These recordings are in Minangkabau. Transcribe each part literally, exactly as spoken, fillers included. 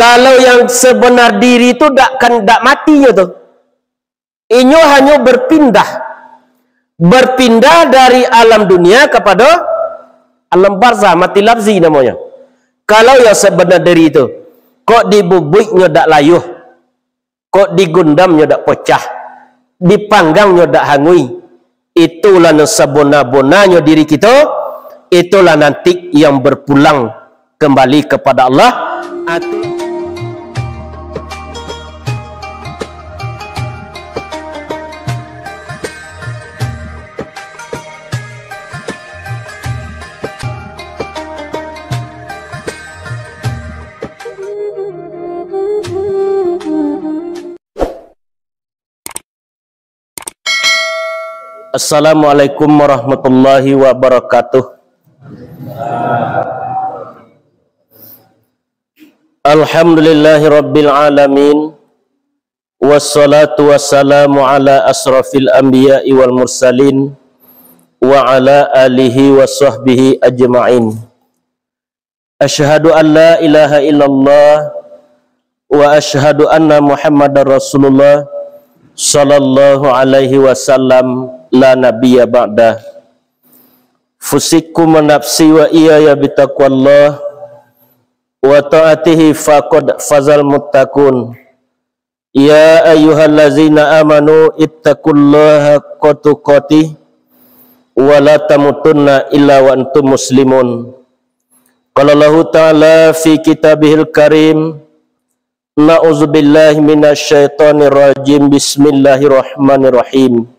Kalau yang sebenar diri tu dak kan, dak matinyo tu. Inyo hanyo berpindah. Berpindah dari alam dunia kepada alam barzah, mati lafzi namonyo. Kalau yang sebenar diri tu, kok dibubuiknyo dak layuah, kok digundamnyo dak pocah, dipanggangnyo dak hanguih, itulah nan sabona-bonanyo diri kito, itulah nanti yang berpulang kembali kepada Allah. Atu- Assalamualaikum warahmatullahi wabarakatuh. Alhamdulillahirabbil alamin. Wassalatu wassalamu ala asrafil anbiya'i wal mursalin, wa ala alihi wa sahbihi ajma'in. Asyhadu an la ilaha illallah wa asyhadu anna Muhammadar Rasulullah sallallahu alaihi wasallam, la nabiyya ba'dah. Fusikum wa nafsi wa iyaya bitaqwallah wa ta'atihi faqad fazal muttaqun. Ya ayyuhallazina amanu ittaqullaha haqqa tuqatih wa la tamutunna illa wa antum muslimun. Qala Allahu ta'ala fi kitabihil karim, na'udzubillahi minasyaitonirrajim, bismillahirrahmanirrahim.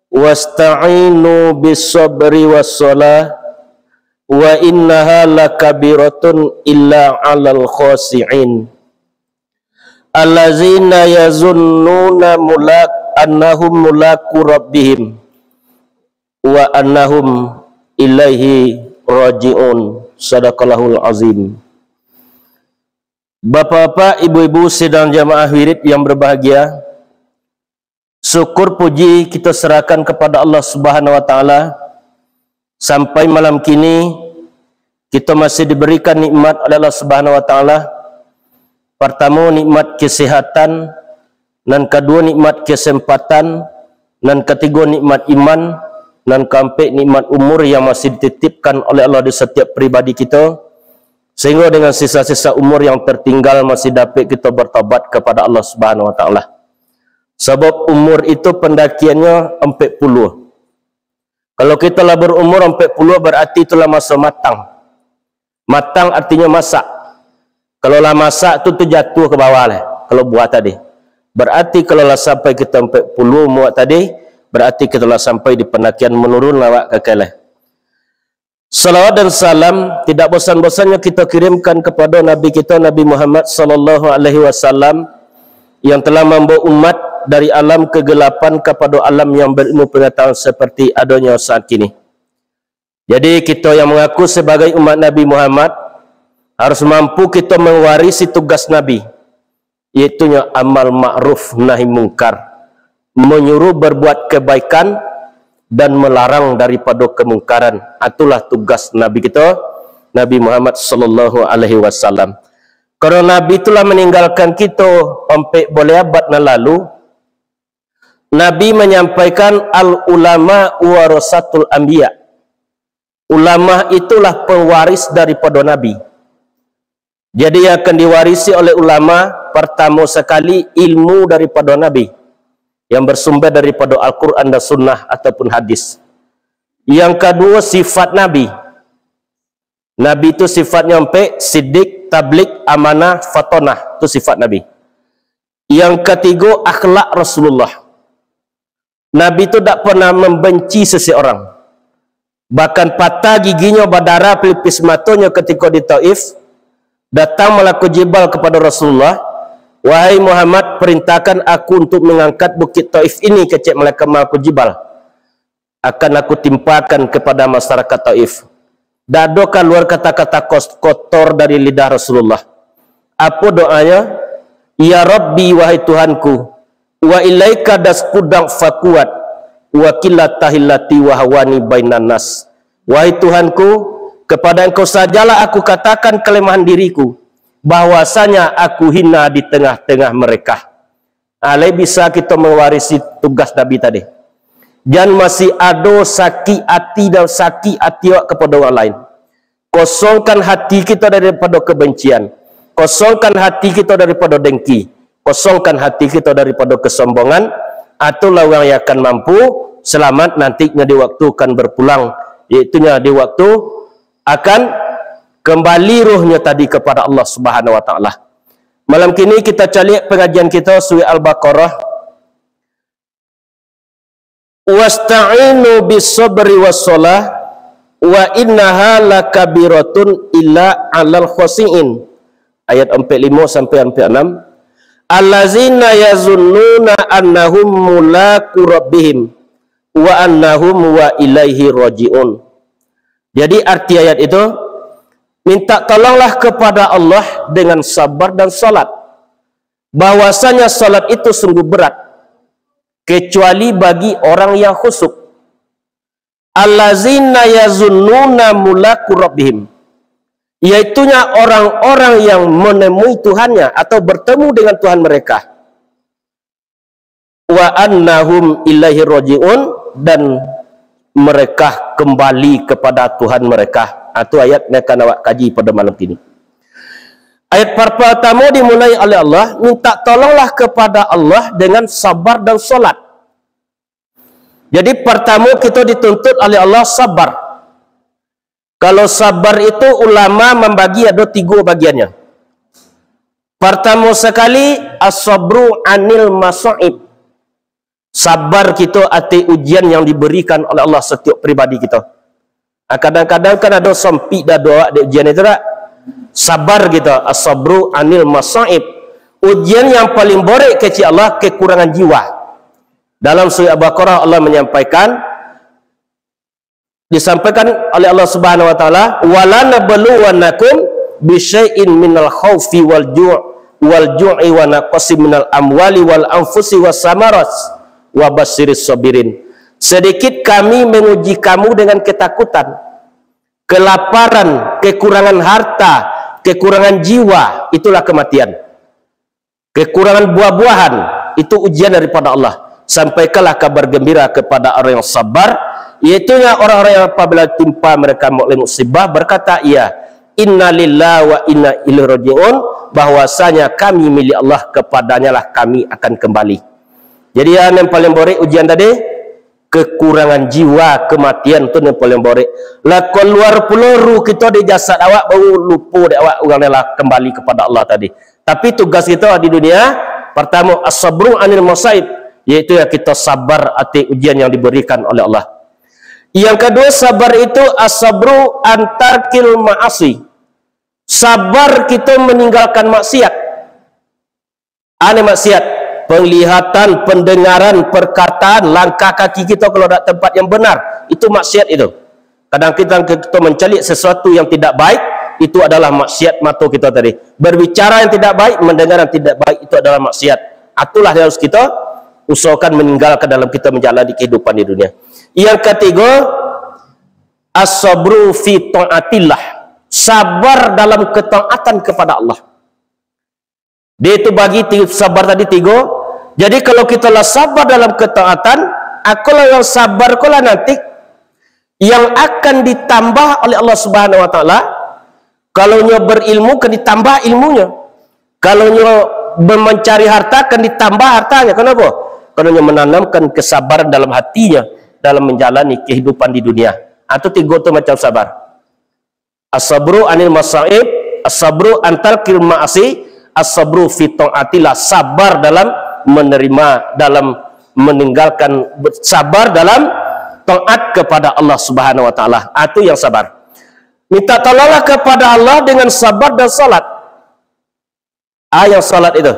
Wasta'inu bis sabri was salah, wa innaha lakabiratun illa 'alal khashi'in. Allazina yazunnuna mulaq-, annahum mulaqu rabbihim, wa annahum ilaihi raji'un. Sadaqallahul azim. Bapak-bapak, ibu-ibu, sidang jamaah wirid yang berbahagia, syukur puji kita serahkan kepada Allah Subhanahu wa Ta'ala. Sampai malam kini, kita masih diberikan nikmat oleh Allah Subhanahu wa Ta'ala. Pertama, nikmat kesehatan, nan kedua, nikmat kesempatan, nan ketiga, nikmat iman, nan keempat, nikmat umur yang masih dititipkan oleh Allah di setiap pribadi kita, sehingga dengan sisa-sisa umur yang tertinggal masih dapat kita bertobat kepada Allah Subhanahu wa Ta'ala. Sabab umur itu pendakiannya empat puluh. Kalau kita lah berumur empat puluh, berarti itulah masa matang. Matang artinya masak. Kalau lah masak tu, tu jatuh ke bawah lah, kalau buah tadi. Berarti kalau lah sampai kita empat puluh umur tadi, berarti kita lah sampai di pendakian menurun lah awak ka keleh. Salawat dan salam tidak bosan-bosannya kita kirimkan kepada Nabi kita, Nabi Muhammad sallallahu alaihi wasallam, yang telah membawa umat dari alam kegelapan kepada alam yang berilmu pengetahuan seperti adanya saat kini. Jadi, kita yang mengaku sebagai umat Nabi Muhammad harus mampu kita mewarisi tugas Nabi, iaitunyo amal ma'ruf nahi mungkar, menyuruh berbuat kebaikan dan melarang daripada kemungkaran. Itulah tugas Nabi kita, Nabi Muhammad sallallahu alaihi wasallam. Karena Nabi itulah meninggalkan kita ampek boleh abad nan lalu, Nabi menyampaikan, "Al ulama warasatul anbiya." Ulama itulah pewaris daripada Nabi. Jadi, yang akan diwarisi oleh ulama, pertama sekali, ilmu daripada Nabi yang bersumber daripada Al-Quran dan Sunnah ataupun hadis. Yang kedua, sifat Nabi. Nabi tu sifatnya ampek: sidik, tablik, amanah, fatonah. Tu sifat Nabi. Yang katigo, akhlak Rasulullah. Nabi tu dak pernah membenci seseorang. Bahkan patah giginyo, badarah pelipis matonyo ketika di Taif, datang malaikat Jibril kepada Rasulullah, "Wahai Muhammad, perintahkan aku untuk mengangkat bukit Taif ini," kecek malaikat, malaikat Jibril, "akan aku timpakan kepada masyarakat Taif." Dak ado kaluar kata-kata kos-, kotor dari lidah Rasulullah. Apo doanya? "Ya Rabbi, wahai Tuhanku, wa ilaika daskudang fakuat, wa qillatahillati wa hawani bainan nas." Wahai Tuhanku, kepada Engkau sajalah aku katakan kelemahan diriku, bahwasanya aku hina di tengah-tengah mereka. Ah, lai bisa kito mawarisi tugas Nabi tadi. Jan masih ado sakik ati dan sakik ati awak kapado urang lain. Kosongkan hati kito daripado kebencian. Kosongkan hati kito daripado dengki. Kosongkan hati kito daripado kesombongan. Itulah urang yang akan mampu selamat nantinya di waktu akan berpulang, yaitunya di waktu akan kembali ruhnya tadi kepada Allah Subhanahu wa Ta'ala. Malam kini kita caliak pengajian kita, Surah Al-Baqarah. "Wasta'inu bis sabri was shalah, wa innaha lakabiratun illa alal khasyiin." Ayat ampek limo sampai ampek anam. "Allazina yazunnuna annahum mulaqu rabbihim, wa annahum wa ilaihi raji'un." Jadi, arti ayat itu, minta tolonglah kepada Allah dengan sabar dan salat, bahwasanya salat itu sungguh berat, kecuali bagi orang yang khusyuk. "Allazina yazunnuna mulaqu rabbihim," yaitunya orang-orang yang menemui Tuhannya atau bertemu dengan Tuhan mereka. "Wa annahum ilaihi raji'un," dan mereka kembali kepada Tuhan mereka. Ah, tu ayat yang akan awak kaji pada malam kini. Ayat par-, pertama dimulai oleh Allah, minta tolonglah kepada Allah dengan sabar dan salat. Jadi, pertama kita dituntut oleh Allah sabar. Kalau sabar itu ulama mambagi ado tigo bagiannya. Pertama sekali, as-sabru anil masaib. Sabar kita ateh ujian yang diberikan oleh Allah setiap pribadi kita. Ah, kadang-kadang kan ado sampik dado awak dek ujian itu, tak? Sabar kita, as-sabru anil masaib. Ujian yang paling borek kecek Allah, kekurangan jiwa. Dalam surah Al-Baqarah, Allah menyampaikan, disampaikan oleh Allah Subhanahu wa Ta'ala, "Walanabluwannakum bisyai'in minal khaufi wal ju', wal ju'i wa naqsim minal amwali wal anfusi was samarat, wa basyiris sabirin." Sedikit Kami menguji kamu dengan ketakutan, kelaparan, kekurangan harta, kekurangan jiwa, itulah kematian. Kekurangan buah-buahan, itu ujian daripada Allah. Sampaikanlah kabar gembira kepada orang yang sabar, yaitunya orang-orang yang apabila timpa mereka oleh musibah, berkata ia, "Inna lillahi wa inna ilaihi raji'un," bahwasanya kami milik Allah, kepadanya-lah kami akan kembali. Jadi, yang paling borek ujian tadi, kekurangan jiwa, kematian tu yang paling borek. Lah kaluar pulo ruh kito di jasad awak, baru lupo dek awak urang nan lah kembali kepada Allah tadi. Tapi tugas kito di dunia, pertama, as-sabru anil masaib, yaitu yang kito sabar ateh ujian yang diberikan oleh Allah. Yang kedua, sabar itu as-sabru an tarkil ma'asi. Sabar kito meninggalkan maksiat. Ane maksiat, penglihatan, pendengaran, perkataan, langkah kaki kito kalau dak tempat yang benar, itu maksiat itu. Kadang kita, kita mencari sesuatu yang tidak baik, itu adalah maksiat mato kita tadi. Berbicara yang tidak baik, mendengar yang tidak baik, itu adalah maksiat. Itulah yang harus kita usahakan meninggalkan dalam kita menjalani kehidupan di dunia. Yang ketiga, as-sabru fi taatillah. Sabar dalam ketaatan kepada Allah. Dia itu bagi ti-, sabar tadi tigo. Jadi, kalau kita lah sabar dalam ketaatan, akolah yang sabar kolah nanti yang akan ditambah oleh Allah Subhanahu wa Ta'ala. Kalau nyo berilmu, kan ditambah ilmunyo. Kalau nyo mencari harta, kan ditambah hartanya. Kenapa? Karena nyo menanamkan kesabaran dalam hatinya dalam menjalani kehidupan di dunia. Atau tigo tu macam sabar. As-sabru anil masaib, as-sabru an tarkil ma'asi, as-sabru fi taatillah, sabar dalam menerima, dalam meninggalkan, sabar dalam taat kepada Allah Subhanahu wa Ta'ala. Ah, tu yang sabar. Minta tolonglah kepada Allah dengan sabar dan salat. Ah, yang salat itu.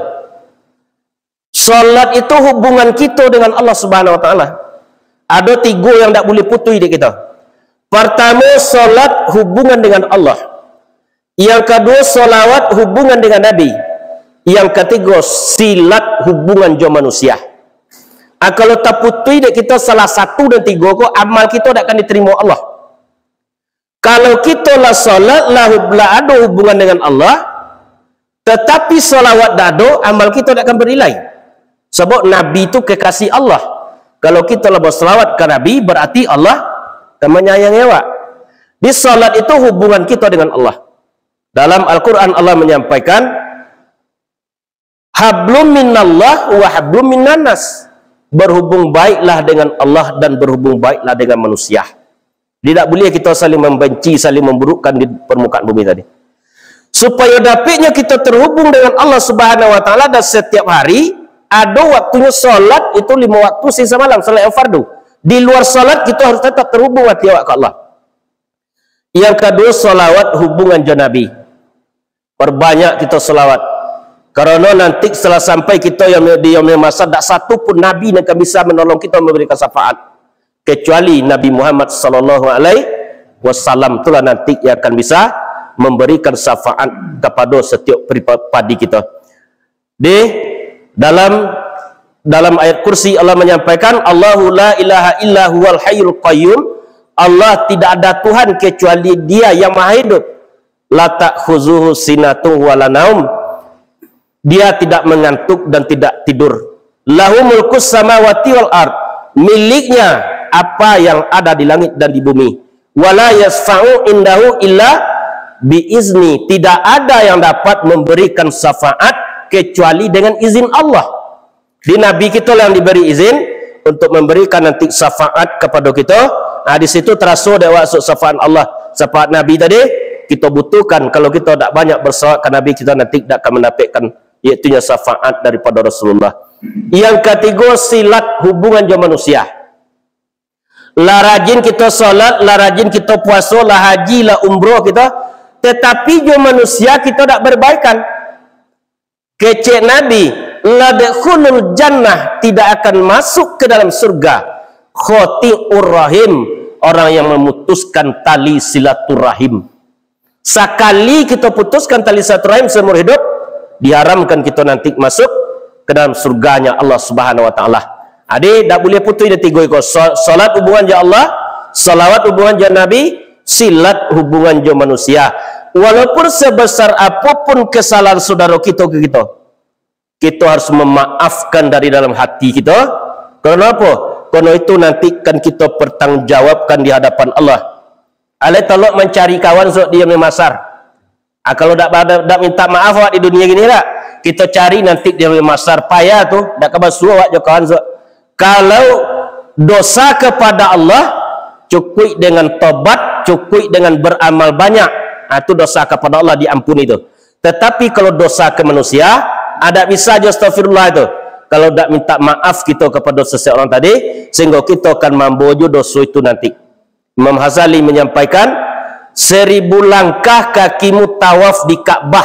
Salat itu hubungan kito dengan Allah Subhanahu wa Ta'ala. Ado tigo yang dak bulih putui dek kito. Pertamo, salat hubungan dengan Allah. Yang kaduo, salawat hubungan dengan Nabi. Yang katigo, silat hubungan jo manusia. Ah, kalau taputui dek kito salah satu dan tigo ko, amal kito dak akan diterimo Allah. Kalau kito lah salat, lah hub-, lah ado hubungan dengan Allah, Tatapi salawat dak ado, amal kito dak akan bernilai. Sabab Nabi tu kekasih Allah. Kalau kito lah basalawat ka Nabi, berarti Allah akan manyayangi awak. Di salat itu hubungan kito dengan Allah. Dalam Al-Quran Allah menyampaikan, "Hablum minallah wa hablum minannas." Berhubung baiklah dengan Allah dan berhubung baiklah dengan manusia. Jadi, tak boleh kita saling membenci, saling memburukkan di permukaan bumi tadi. Supaya dapiknya kita terhubung dengan Allah Subhanahu wa Taala, dan setiap hari ada waktunya salat itu lima waktu sisa malam, salat yang fardu. Di luar salat, kita harus tetap terhubung hati awak ke Allah. Yang kedua, salawat hubungan jo Nabi. Perbanyak kita salawat. Karena nanti setelah sampai kita yang di Yaumil Mahsyar, tak satu pun Nabi yang akan bisa menolong kita memberikan syafaat. Kecuali Nabi Muhammad sallallahu alaihi wasallam, itulah nanti yang akan bisa memberikan syafaat kepada setiap pribadi kita. Di dalam, dalam ayat kursi Allah menyampaikan, "Allahu la ilaha illa huwal hayyul qayyum." Allah tidak ada Tuhan kecuali Dia yang maha hidup. "La ta'khuzuhu sinatun wa la naum." Dia tidak mengantuk dan tidak tidur. "Lahu mulkus samawati wal ard." Miliknya apa yang ada di langit dan di bumi. "Wa la yasfa'u indahu illa bi izni." Tidak ada yang dapat memberikan syafaat kecuali dengan izin Allah. Di Nabi kita lah yang diberi izin untuk memberikan nanti syafaat kepada kita. Ha, di situ teraso dek awak syafaat Allah, syafaat Nabi tadi. Kita butuhkan, kalau kita tak banyak bersalawat ke Nabi, kita nanti tak akan mendapatkan, iaitu syafaat daripada Rasulullah. Yang ketiga, silat hubungan jo manusia. Lah rajin kita salat, lah rajin kita puasa, lah haji, lah umrah kita, tetapi jo manusia kita tak berbaikan. Kecek Nabi, "La yadkhulul jannah," tidak akan masuk ke dalam surga, "qati'ur rahim," orang yang memutuskan tali silaturahim. Sakali kita putuskan tali silaturahim seumur hidup, diharamkan kita nanti masuk ke dalam surganya Allah Subhanahu wa Taala. Jadi, tak boleh putus di tiga iko. Sa-, salat hubungan jo Allah, salawat hubungan jo Nabi, silat hubungan jo manusia. Walaupun sebesar apapun kesalahan saudara kita ke kita, kita harus memaafkan dari dalam hati kita. Karena apa? Karena itu nanti kan kita pertanggungjawabkan di hadapan Allah. Alai tolong mancari kawan sok di Yaumil Mahsyar. Ah, kalau dak, dak, dak minta maaf awak di dunia gini dak, kita cari nanti di Yaumil Mahsyar. Payah tu, dak ka basuo awak jo kawan sok. Kalau dosa kepada Allah, cukup dengan tobat, cukup dengan beramal banyak. Ah, tu dosa kepada Allah diampuni tu. Tetapi kalau dosa ke manusia, ah, dak bisa jo astagfirullah tu. Kalau dak minta maaf kita kepada seseorang tadi, sehingga kita akan mambawa jo dosa itu nanti. Imam Ghazali menyampaikan, "Seribu langkah kakimu tawaf di Ka'bah."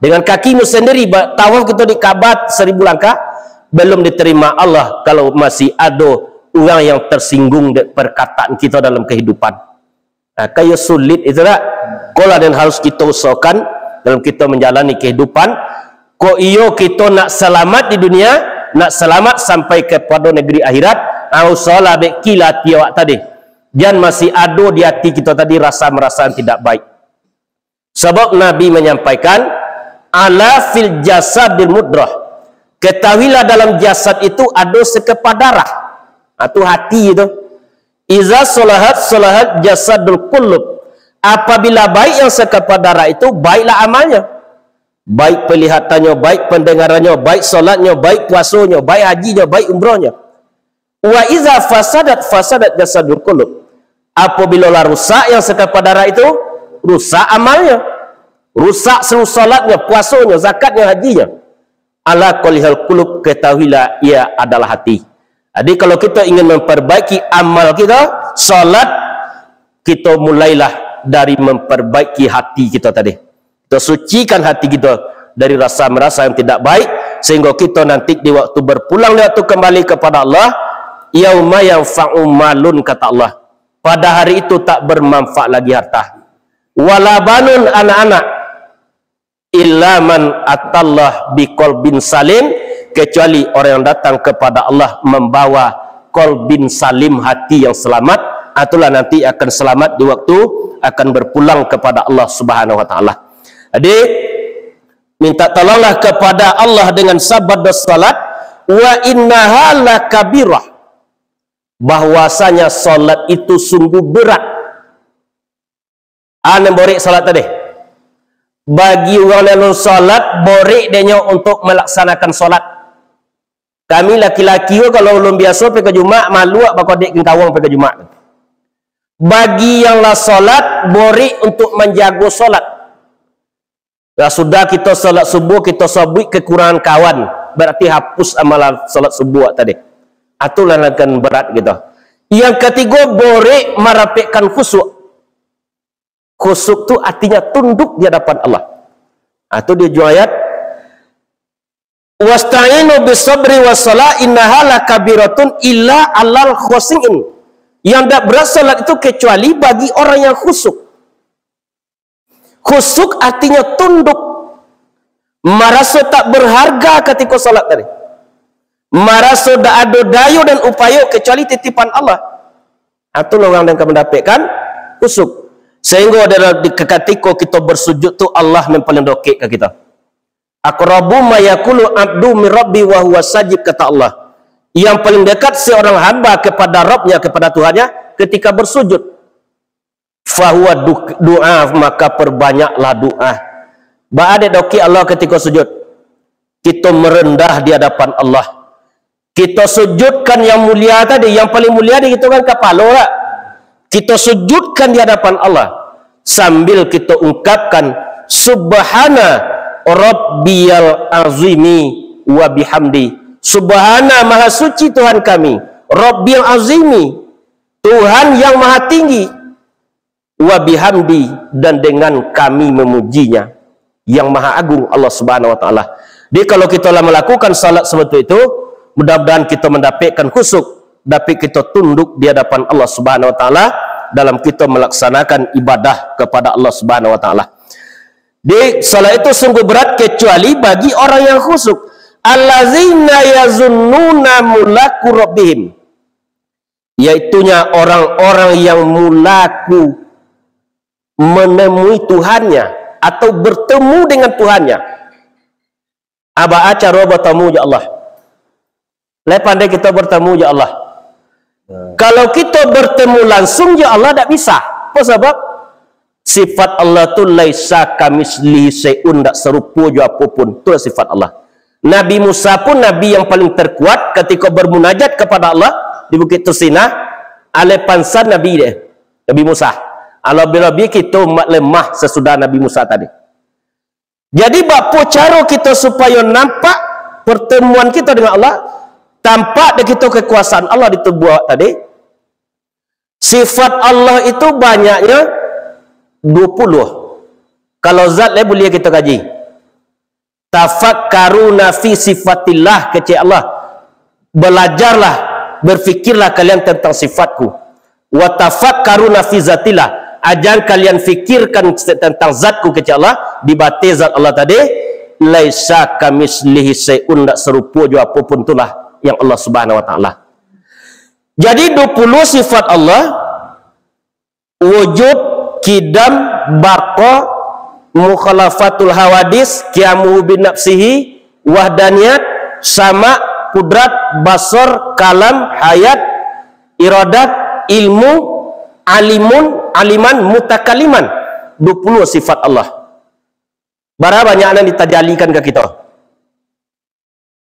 Dengan kakimu sendiri ba-, tawaf kita di Ka'bah seribu langkah, belum diterima Allah kalau masih ada orang yang tersinggung dek perkataan kita dalam kehidupan. Nah, kayo sulit itu dak? Kolah dan harus kita usahakan dalam kita menjalani kehidupan. Kok iyo kita nak selamat di dunia, nak selamat sampai kepada negeri akhirat, ah, usahalah bek kila ati awak tadi. Jan masih ado di ati kita tadi rasa-merasa yang tidak baik. Sabab Nabi menyampaikan, "Ala fil jasadil mudghah." Ketahuilah dalam jasad itu ado sekepah darah. Ah, tu hati tu. "Iza solahat, solahat jasadul kulub." Apabila baik yang sekepah darah itu, baiklah amalnya. Baik penglihatannya, baik pendengarannya, baik solatnya, baik puasanya, baik hajinya, baik umrahnya. "Wa iza fasadat, fasadat jasadul kulub." Apabila lah rusak yang sekepah darah itu, rusak amalnya. Rusak seluruh solatnya, puasanya, zakatnya, hajinya. "Ala qolihal kulub," ketahuilah ia adalah hati. Jadi, kalau kita ingin memperbaiki amal kita, salat, kita mulailah dari memperbaiki hati kita tadi. Kita sucikan hati kita dari rasa-merasa yang tidak baik, sehingga kita nanti di waktu berpulang, di waktu kembali kepada Allah, "Yauma yanfa'u malun," kata Allah, pada hari itu tak bermanfaat lagi harta. "Wala banun," anak-anak, "illa man atallah biqalbin salim," kecuali orang yang datang kepada Allah membawa qalbin salim, hati yang selamat, itulah nanti akan selamat di waktu akan berpulang kepada Allah Subhanahu wa Taala. Jadi, Minta tolonglah kepada Allah dengan sabar dan salat. Wa innaha lakabirah. Bahwasanya salat itu sungguh berat. Anu borek salat tadi. Bagi urang nan salat, borek denyo untuk melaksanakan salat. Kami laki-laki ko kalau ulun biaso pai ka Jumaat, malu awak bakodek kawang pai ka Jumaat. Bagi yang lah salat, borek untuk manjago salat. Lah sudah kito salat subuh, kito sabuik kekurangan kawan, barati hapus amalan salat subuh awak tadi. Atulah nan kan berat kito. Yang katigo, borek marapekkan khusyuk. Khusyuk tu artinya tunduk di hadapan Allah. Ah, tu di ujung ayat, "Wasta'inu bisabri wassalah, innaha lakabiratun illa alal khosyi'in." Yang dak berat salat itu kecuali bagi orang yang khusyuk. Khusyuk artinya tunduk. Maraso tak berharga katiko salat tadi. Maraso dak ado dayo dan upayo kecuali titipan Allah. Itulah urang nan ka mandapekkan khusyuk. Sehingga dari di, katiko kito bersujud tu, Allah nan paling dokek ka kito. "Aqrabu ma yakunu abdu min rabbi wa huwa sajid," kata Allah. Yang paling dekat seorang hamba kepada Rabbnya, kepada Tuhannya, ketika bersujud. "Fahuwa du-, du'a, maka perbanyaklah doa." Baa dek dokek Allah katiko sujud? Kito merendah di hadapan Allah. Kito sujudkan yang mulia tadi, yang paling mulia di kito kan kapalo, tak? Kito sujudkan di hadapan Allah, sambil kito ungkapkan, "Subhana rabbiyal azimi wa bihamdi." Subhana, maha suci Tuhan kami, rabbiyal azimi, Tuhan yang maha tinggi, wa bihamdi, dan dengan kami memujinya, yang maha agung Allah Subhanahu wa Ta'ala. Jadi, kalau kito lah malakukan salat seperti itu, mudah-mudahan kito mandapekkan khusyuk, dapek kito tunduk di hadapan Allah Subhanahu wa Ta'ala dalam kito melaksanakan ibadah kepada Allah Subhanahu wa Ta'ala. Di salat itu sungguh berat kecuali bagi orang yang khusyuk. "Allazina yazunnuna mulaku rabbihim." Yaitunya orang-orang yang mulaku menemui Tuhannya atau bertemu dengan Tuhannya. Baa caro bertemu jo Allah? Lai pandai kito bertemu jo Allah. Kalau kito bertemu langsung jo Allah, dak bisa. Apa sabab? Sifat Allah tu laisa kamislihi syai'un, dak sarupo jo apo pun. Itulah sifat Allah. Nabi Musa pun nabi yang paling terkuat, ketika bermunajat kepada Allah di Bukit Tursina, alai pansan nabi dek, Nabi Musa. Alabih-labih kito umat lemah sasudah Nabi Musa tadi. Jadi, baa caro kito supayo nampak pertemuan kito dengan Allah, tampak dek kito kekuasaan Allah di tubuah awak tadi? Sifat Allah itu banyaknyo duo puluah. Kalau zat lai buliah kito kaji. "Tafakkaruna fi sifatillah," kecek Allah. "Balajarlah, berfikirlah kalian tentang sifat-Ku. Wa tafakkaruna fi zatillah." Jan kalian fikirkan tentang zat-Ku, kecek Allah, di bateh zat Allah tadi. "Laisa kamislihi syai'un," dak sarupo jo apo pun itulah yang Allah Subhanahu wa Ta'ala. Jadi, duo puluah sifat Allah, wujud, qidam, baqa, mukhalafatul hawadis, qiyamuhu binafsihi, wahdaniyat, sama, kudrat, basar, kalam, hayat, iradat, ilmu, alimun, aliman, mutakaliman. Duo puluah sifat Allah. Bara banyak nan ditajalikan ka kito?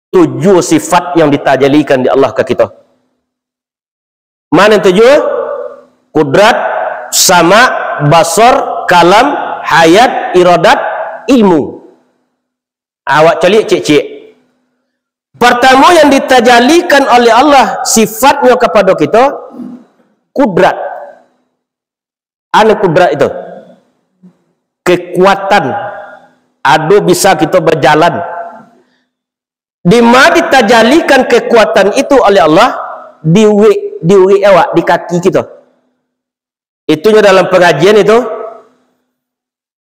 Tujuah sifat yang ditajalikan di Allah ka kito. Mano tujuah? Kudrat, sama, basar, kalam, hayat, iradat, ilmu. Awak caliak ciek-ciek. Partamo yang ditajalikan oleh Allah sifat-Nyo kapado kito, kudrat. Anu kudrat itu? Kekuatan. Ado bisa kito bajalan. Dima ditajalikan kekuatan itu oleh Allah? Di urik, di urik awak, di kaki kito. Itunyo dalam pangajian itu,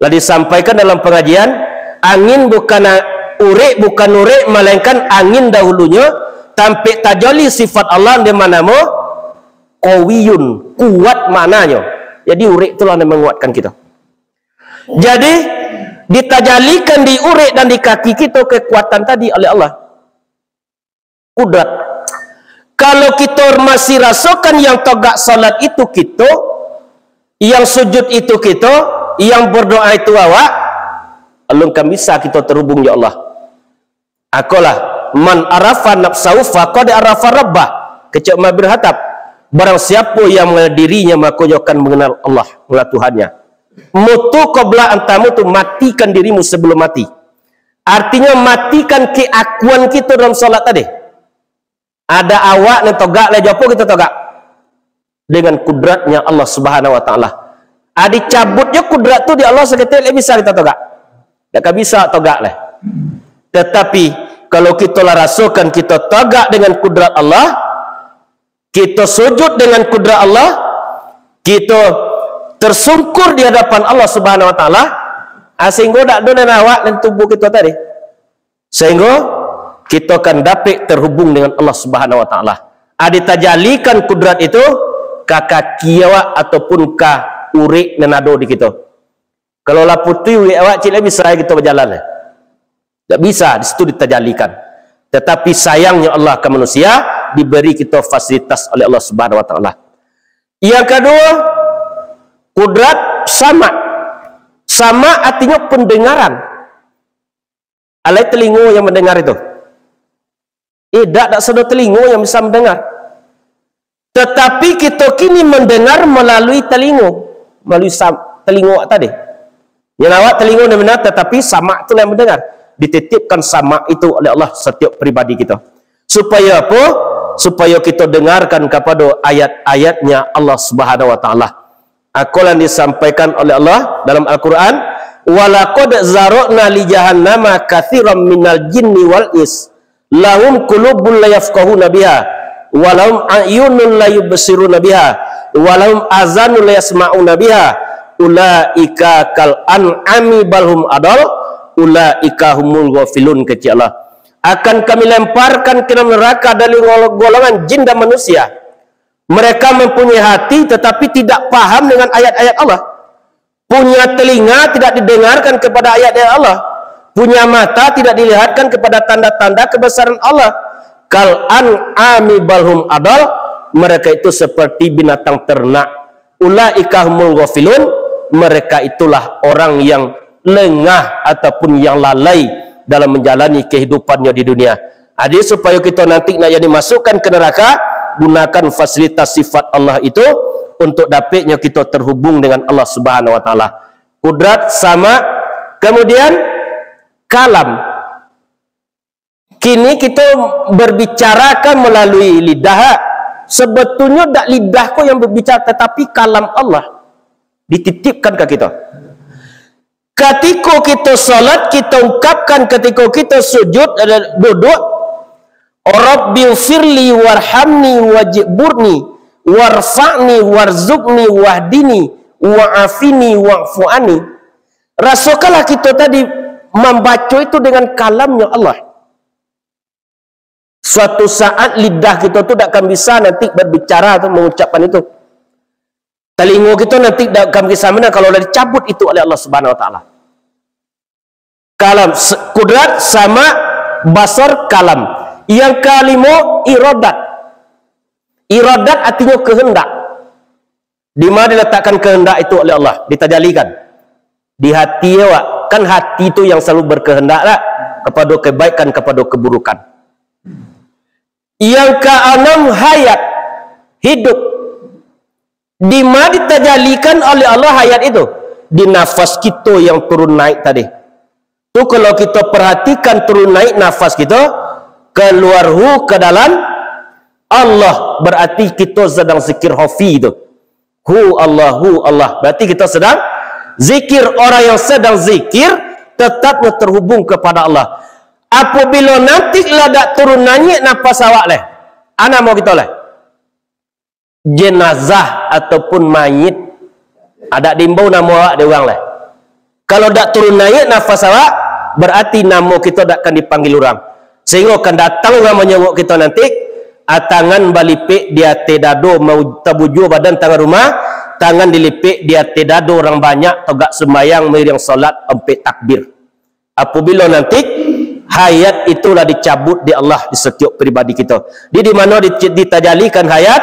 lah disampaikan dalam pangajian, angin bukan a-, urik bukan urik, malainkan angin dahulunyo, tampek tajali sifat Allah nan manamo qawiyun, kuat maknanyo. Jadi, urik itulah nan manguatkan kito. Jadi, Ditajalikan di urek dan di kaki kito kekuatan tadi oleh Allah. Kudrat. Kalau kito masih rasokan yang togak salat itu kito, yang sujud itu kito, yang berdoa itu awak, alun kan bisa kito terhubung, ya Allah. Akolah, "Man arafa nafsahu faqad arafa rabbah," kecek Umar bin Khattab. Barang siapo yang mengenal dirinya, mako nyo akan mengenal Allah, mengenal Tuhannya. Mutu qabla an tamutu, matikan dirimu sebelum mati. Artinyo, matikan keakuan kito dalam salat tadi. Ada awak nan togak, lah jo apo kito togak? Dengan kudratnya Allah Subhanahu wa Ta'ala. Ah, dicabut jo kudrat tu di Allah saketek, lah bisa kito togak? Dak ka bisa togak lah. Tetapi, kalau kito lah rasokan kito togak dengan kudrat Allah, kito sujud dengan kudrat Allah, kito tersungkur di hadapan Allah Subhanahu wa Ta'ala, ah, sehinggo dak ado nan awak dan tubuh kito tadi. Sehinggo kito akan dapek terhubung dengan Allah Subhanahu wa Ta'ala. Ah, ditajalikan kudrat itu ka kaki awak ataupun ka urek nan ado di kito. Kalau lah putuih urek awak, cik, lah bisa kito bajalan, eh? Tak bisa, di situ ditajalikan. Tetapi sayangnya Allah ka manusia, diberi kito fasilitas oleh Allah Subhanahu wa Ta'ala. Yang kedua, kudrat sama. Sama artinyo pendengaran. Alai telingo yang mendengar itu. Eh, dak, dak sado telingo yang bisa mendengar. Tetapi kito kini mendengar melalui telingo, melalui sam-, telingo awak tadi. Yang awak telingo nan bana, tetapi samak tu lah yang mendengar. Dititipkan samak itu oleh Allah setiap pribadi kito. Supaya apo? Supaya kito dengarkan kapado ayat-ayatnya Allah Subhanahu wa Ta'ala. Akolah disampaikan oleh Allah dalam Al-Quran, "Walaqad zara'na li jahannama katsiran minal jinni wal ins, lahum qulubun la yafqahuna biha, walahum a'yunun la yubsiruna biha, walahum azanun la yasma'una biha, ulaika kal an'ami bal hum adal, ulaika humul ghafilun," kecek Allah. Akan Kami lemparkan ka dalam neraka dari gol-, golongan jin dan manusia. Mereka mempunyai hati tetapi tidak paham dengan ayat-ayat Allah. Punya telinga tidak didengarkan kepada ayat-ayat Allah. Punya mata tidak dilihatkan kepada tanda-tanda kebesaran Allah. Kal an'ami bal hum adal, mereka itu seperti binatang ternak. Ulaika humul ghafilun, mereka itulah orang yang lengah ataupun yang lalai dalam menjalani kehidupannya di dunia. Jadi, supaya kito nanti nak jadi masukkan ke neraka, gunakan fasilitas sifat Allah itu untuk dapatnya kito terhubung dengan Allah Subhanahu wa Ta'ala. Kudrat sama, kemudian kalam. Kini kito berbicara kan melalui lidah. Sebetulnyo dak lidah ko yang berbicara, tetapi kalam Allah dititipkan ka kito. Katiko kito salat, kito ungkapkan, katiko kito sujud, eh, duduk, "Rabbighfirli warhamni wajburni warfa'ni warzuqni wahdini wa'afini wa'fu anni." Rasakanlah kito tadi mambaco itu dengan kalamnya Allah. Suatu saat lidah kito tu dak akan bisa nanti berbicara tu, mengucapkan itu. Talingo kito nanti dak akan bisa mano kalau lah dicabut itu oleh Allah Subhanahu wa Ta'ala. Kalam, se-, kudrat sama basar kalam. Yang kalimo, iradat. Iradat artinyo kehendak. Di ma diletakkan kehendak itu oleh Allah, ditajalikan? Di hati awak. Kan hati tu yang selalu berkehendak lah, kapado kebaikan, kapado keburukan. Yang kaanam, hayat, hidup. Di ma ditajalikan oleh Allah hayat itu? Di nafas kito yang turun naik tadi. Tu kalau kito perhatikan turun naik nafas kito, kaluar hu ka dalam Allah, berarti kito sedang zikir khafi tu. Hu Allah, hu Allah. Berarti kito sedang zikir. Orang yang sedang zikir, tetapnya terhubung kepada Allah. Apabila nanti lah dak turun naiak nafas awak leh, a namo kito leh? Jenazah ataupun mayit. Dak diimbau namo awak dek urang leh. Kalau dak turun naiak nafas awak, berarti namo kito dak akan dipanggil urang. Sehingga kan datang urang manyongok kito nanti, a tangan balipek di ateh dado, mau tabujua badan tangah rumah, tangan dilipek di ateh dado urang banyak, togak sumbayang, mairiang salat, ompek takbir. Apabila nanti hayat itulah dicabut di Allah di setiap pribadi kita. Di, di mana di, ditajalikan hayat?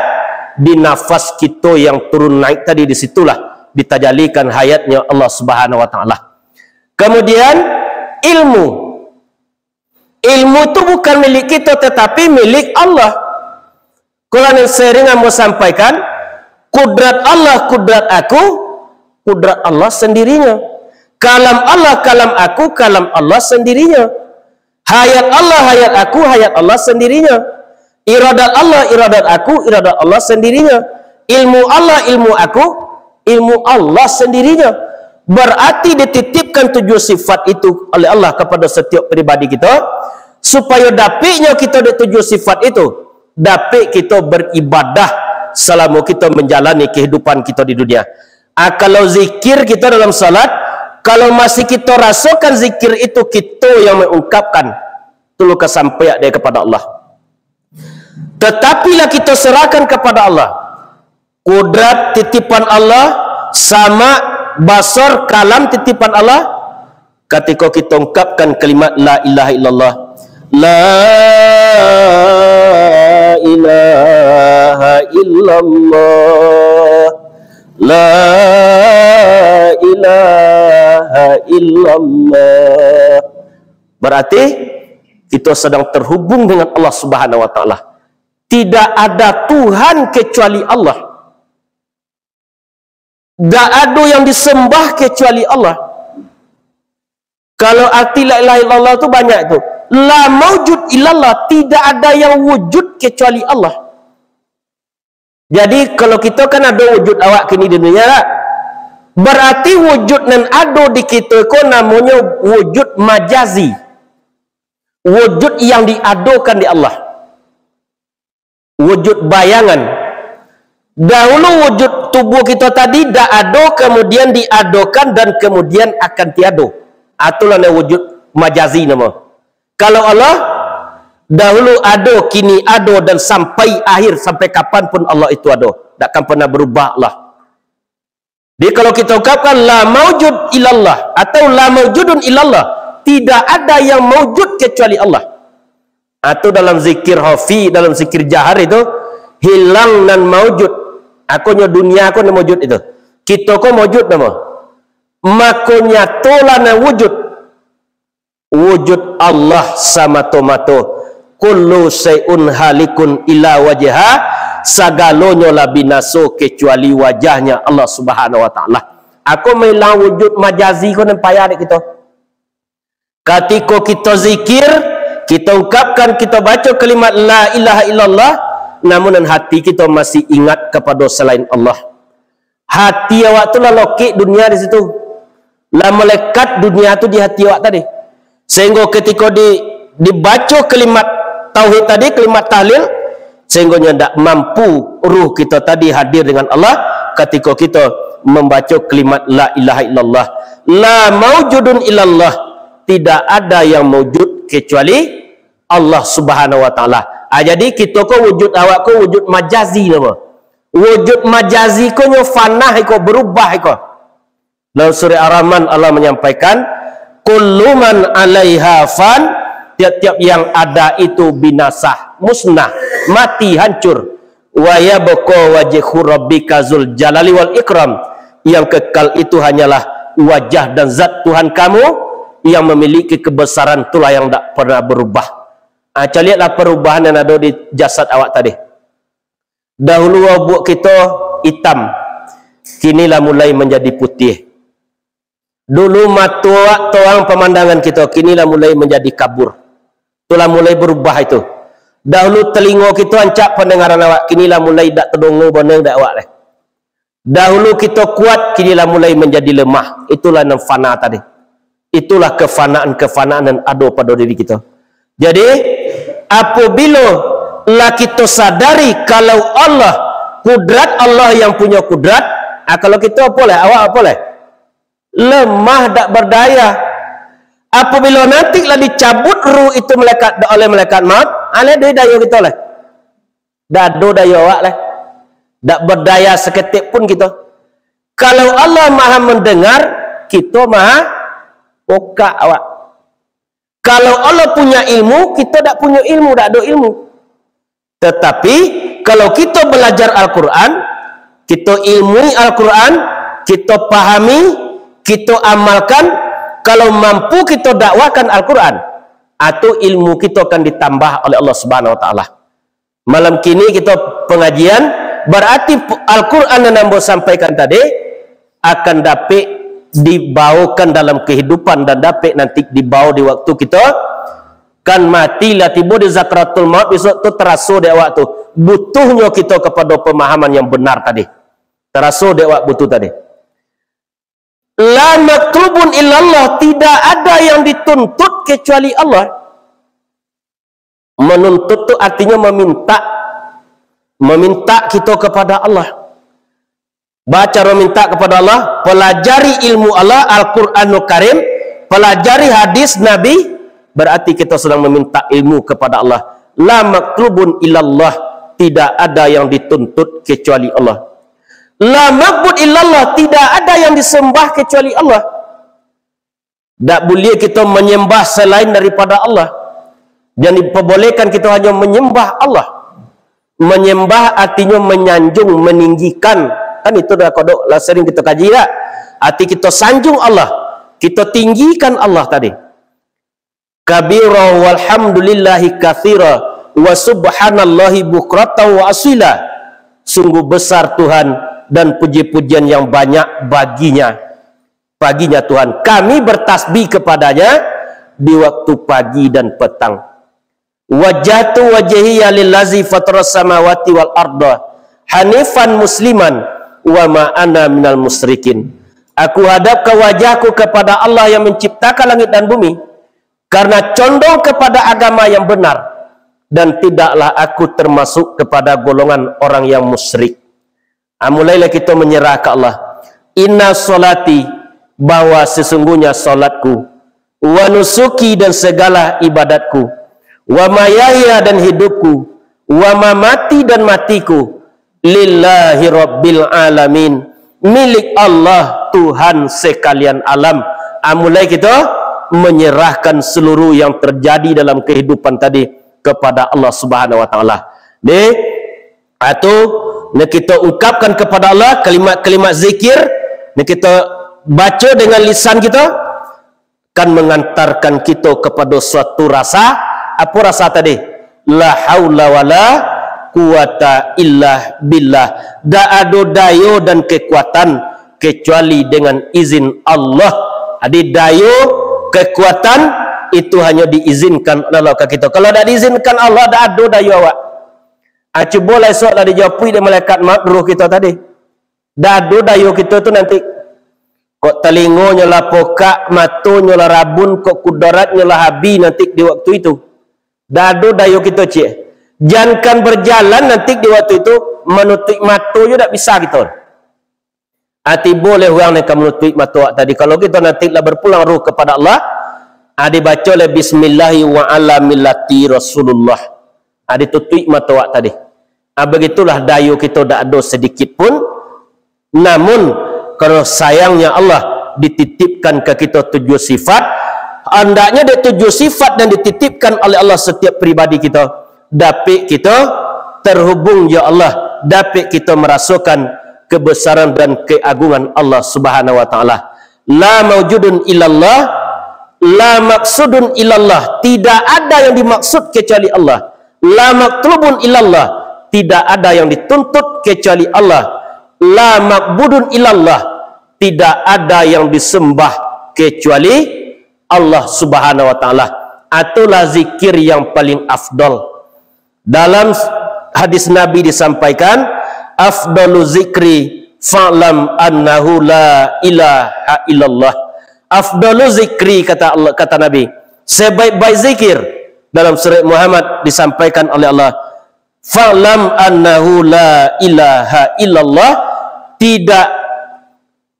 Di nafas kita yang turun naik tadi, di situlah ditajalikan hayatnya Allah Subhanahu wa Taala. Kemudian ilmu. Ilmu tu bukan milik kita, tetapi milik Allah. Kalau nan sering ambo sampaikan, kudrat Allah, kudrat aku, kudrat Allah sendirinya. Kalam Allah, kalam aku, kalam Allah sendirinya. Hayat Allah, hayat aku, hayat Allah sendirinya. Iradat Allah, iradat aku, iradat Allah sendirinya. Ilmu Allah, ilmu aku, ilmu Allah sendirinya. Berarti dititipkan tujuh sifat itu oleh Allah kepada setiap pribadi kita, supaya dapiknyo kita di tujuh sifat itu, dapik kita beribadah selama kita menjalani kehidupan kita di dunia. Ah, kalau zikir kita dalam salat, kalau masih kita rasakan zikir itu kita yang mengungkapkan, tu lo ka sampai dek kepada Allah. Tetapilah kita serahkan kepada Allah. Kudrat titipan Allah, sama, basar, kalam titipan Allah. Ketika kita ungkapkan kalimat la ilaha illallah, la ilaha illallah, la ilaha illallah, berarti kita sedang terhubung dengan Allah Subhanahu wa Taala. Tidak ada Tuhan kecuali Allah. Tidak ada yang disembah kecuali Allah. Kalau arti la ilaha illallah tu banyak tu. La maujud illallah, tidak ada yang wujud kecuali Allah. Jadi, kalau kita kan ada wujud awak kini di dunia, tak? Berarti wujud nan ada di kita ko namonyo wujud majazi. Wujud yang diadokan di Allah. Wujud bayangan. Dahulu wujud tubuh kita tadi dak ado, kemudian diadokan, dan kemudian akan tiado. Itulah nan wujud majazi namo. Kalau Allah, dahulu ado, kini ado, dan sampai akhir, sampai kapan pun Allah itu ado. Dak akan pernah berubah Allah. Jadi, kalau kita ungkapkan la maujud illallah atau la maujudun illallah, tidak ada yang maujud kecuali Allah. Atau dalam zikir khafi, dalam zikir jahar itu, hilang nan maujud. Akonyo dunia ko nan maujud itu. Kita ko maujud namo? Mako nyatolah nan wujud. Wujud Allah samato-mato. Kullu syai'un halikun illa wajha, sagalonyo lah binaso kecuali wajahnya Allah Subhanahu wa Taala. Ako mailang wujud majazi ko nan payah dek kito. Katiko kito zikir, kito ungkapkan, kito baco kalimat la ilaha illallah, namun nan hati kito masih ingat kapado salain Allah. Hati awak tu lah lokek dunia di situ. Lah malekat dunia tu di hati awak tadi. Sehinggo katiko di, dibaco kalimat tauhid tadi, kalimat tahlil, sehinggonyo ndak mampu ruh kito tadi hadir dengan Allah katiko kito mambaco kalimat la ilaha illallah. La maujudun illallah. Tidak ada yang maujud kecuali Allah Subhanahu wa Taala. Ah, jadi kito ko wujud awak ko wujud majazi namo? Wujud majazi ko nyo fanah iko, berubah iko. Dalam surah Ar-Rahman, Allah menyampaikan, "Kullu man alaiha fan," tiap-tiap yang ada itu binasa, musnah, mati, hancur. "Wa yabqa wajhu rabbika zul jalali wal ikram." Yang kekal itu hanyalah wajah dan zat Tuhan kamu yang memiliki kebesaran, itulah yang tak pernah berubah. Ah, caliaklah perubahan yang ada di jasad awak tadi. Dahulu abuak kito itam, kini lah mulai manjadi putiah. Dulu mato awak toang pamandangan kito, kini lah mulai manjadi kabur. Tu lah mulai berubah itu. Dahulu telingo kito ancak pandangaran awak, kini lah mulai dak tadongo bana dek awak lai. Dahulu kito kuat, kini lah mulai manjadi lemah. Itulah nan fana tadi. Itulah kefanaan-kefanaan nan ado pado diri kito. Jadi, apabila lah kito sadari kalau Allah, kudrat Allah yang punyo kudrat, ah, kalau kito apo lai? Awak apo lai? Lemah, dak berdaya. Apabila nanti lah dicabut ruh itu malaikat, oleh malaikat maut, ah, lai daya kito lai? Dak ado dayo awak lai. Dak berdaya saketek pun kito. Kalau Allah Maha Mendengar, kito maha pokak awak. Kalau Allah punya ilmu, kito dak punyo ilmu, dak ado ilmu. Tetapi, kalau kito balajar Al-Quran, kito ilmui Al-Quran, kito pahami, kito amalkan, kalau mampu kito dakwahkan Al-Quran, atau ilmu kito akan ditambah oleh Allah Subhanahu Wa Taala. Malam kini kito pangajian, bararti Al-Quran nan ambo sampaikan tadi akan dapek dibaokan dalam kehidupan dan dapek nanti dibawa di waktu kito kan mati lah tibo di sakaratul maut, bisuak tu taraso dek awak tu butuhnyo kito kapado pemahaman yang benar tadi. Taraso dek awak butuh tadi. La matlubun illallah, tidak ada yang dituntut kecuali Allah. Manuntut tu artinyo maminta. Maminta kito kapada Allah. Bacaro minta kapada Allah, palajari ilmu Allah, Al-Quranul Karim, palajari hadis Nabi, bararti kito sadang maminta ilmu kapada Allah. La matlubun illallah, tidak ada yang dituntut kecuali Allah. La ma'bud illallah, tidak ada yang disembah kecuali Allah. Dak buliah kito manyambah salain daripada Allah. Jan dipabolehkan kito hanyo manyambah Allah. Manyambah artinyo manyanjung, maninggikan. Kan itu dah kodok lah sering kito kaji dak? Arti kito sanjung Allah, kito tinggikan Allah tadi. Kabira walhamdulillahi katsira wa subhanallahi bukratan wa asila. Sungguh besar Tuhan dan puji-pujian yang banyak baginya. Baginya Tuhan. Kami bertasbih kepada-Nya di waktu pagi dan petang. Wajjahtu wajhiya lillazi fataras samawati wal arda hanifan musliman wa ma ana minal musyrikin. Aku hadapkan wajahku kepada Allah yang menciptakan langit dan bumi, karena condong kepada agama yang benar, dan tidaklah aku termasuk kepada golongan orang yang musyrik. Ah, mulailah kito manyerah ka Allah. Inna sholati, bahwa sesungguhnya salatku, wa nusuki, dan segala ibadatku, wa mahyaya, dan hidupku, wa mamati, dan matiku, lillahi rabbil alamin, milik Allah, Tuhan sekalian alam. Ah, mulai kito manyerahkan seluruh yang terjadi dalam kehidupan tadi kepada Allah Subhanahu wa Taala. Deh, atau nak kito ungkapkan kepada Allah kalimat-kalimat zikir, nak kito baco dengan lisan kito, kan mangantarkan kito kepada suatu rasa. Apa rasa tadi? La haula wala quwata illa billah. Dak ado dayo dan kekuatan kecuali dengan izin Allah. Jadi dayo, kekuatan itu hanyo diizinkan oleh Allah ka kito. Kalau dak diizinkan Allah, dak ado dayo awak. Ah, cubolah esok lah dijapuik dek malaikat maut ruh kito tadi. Dak ado dayo kito tu nanti. Kok talingonyo lah pokak, matonyo lah rabun, kok kudaratnyo lah habih nanti di waktu itu. Dak ado dayo kito, ciek. Jankan berjalan nanti di waktu itu, manutuik mato jo dak bisa kito. Ah, tibo leh urang nan ka manutuik mato awak tadi. Kalau kito nanti lah berpulang ruh kepada Allah, ah, dibaco leh bismillahi wa ala millati Rasulullah. Ah, ditutuik mato awak tadi. Ah, begitulah dayo kito dak ado sedikit pun. Namun, karena sayangnya Allah dititipkan ka kito tujuh sifat, hendaknya dek tujuh sifat yang dititipkan oleh Allah setiap pribadi kito, dapik kito terhubung, ya Allah, dapik kito merasakan kebesaran dan keagungan Allah Subhanahu wa Taala. La maujudun illallah, la maksudun illallah, tidak ada yang dimaksud kecuali Allah. La matlubun illallah, tidak ada yang dituntut kecuali Allah. La ma'budun illallah, tidak ada yang disembah kecuali Allah Subhanahu wa Taala. Itulah zikir yang paling afdal. Dalam hadis Nabi disampaikan, "Afdalu zikri fa'lam annahu la ilaha illallah." Afdalu zikri, kata Allah, kata Nabi, sebaik-baik zikir dalam surat Muhammad disampaikan oleh Allah, "Fa'lam annahu la ilaha illallah." Tidak,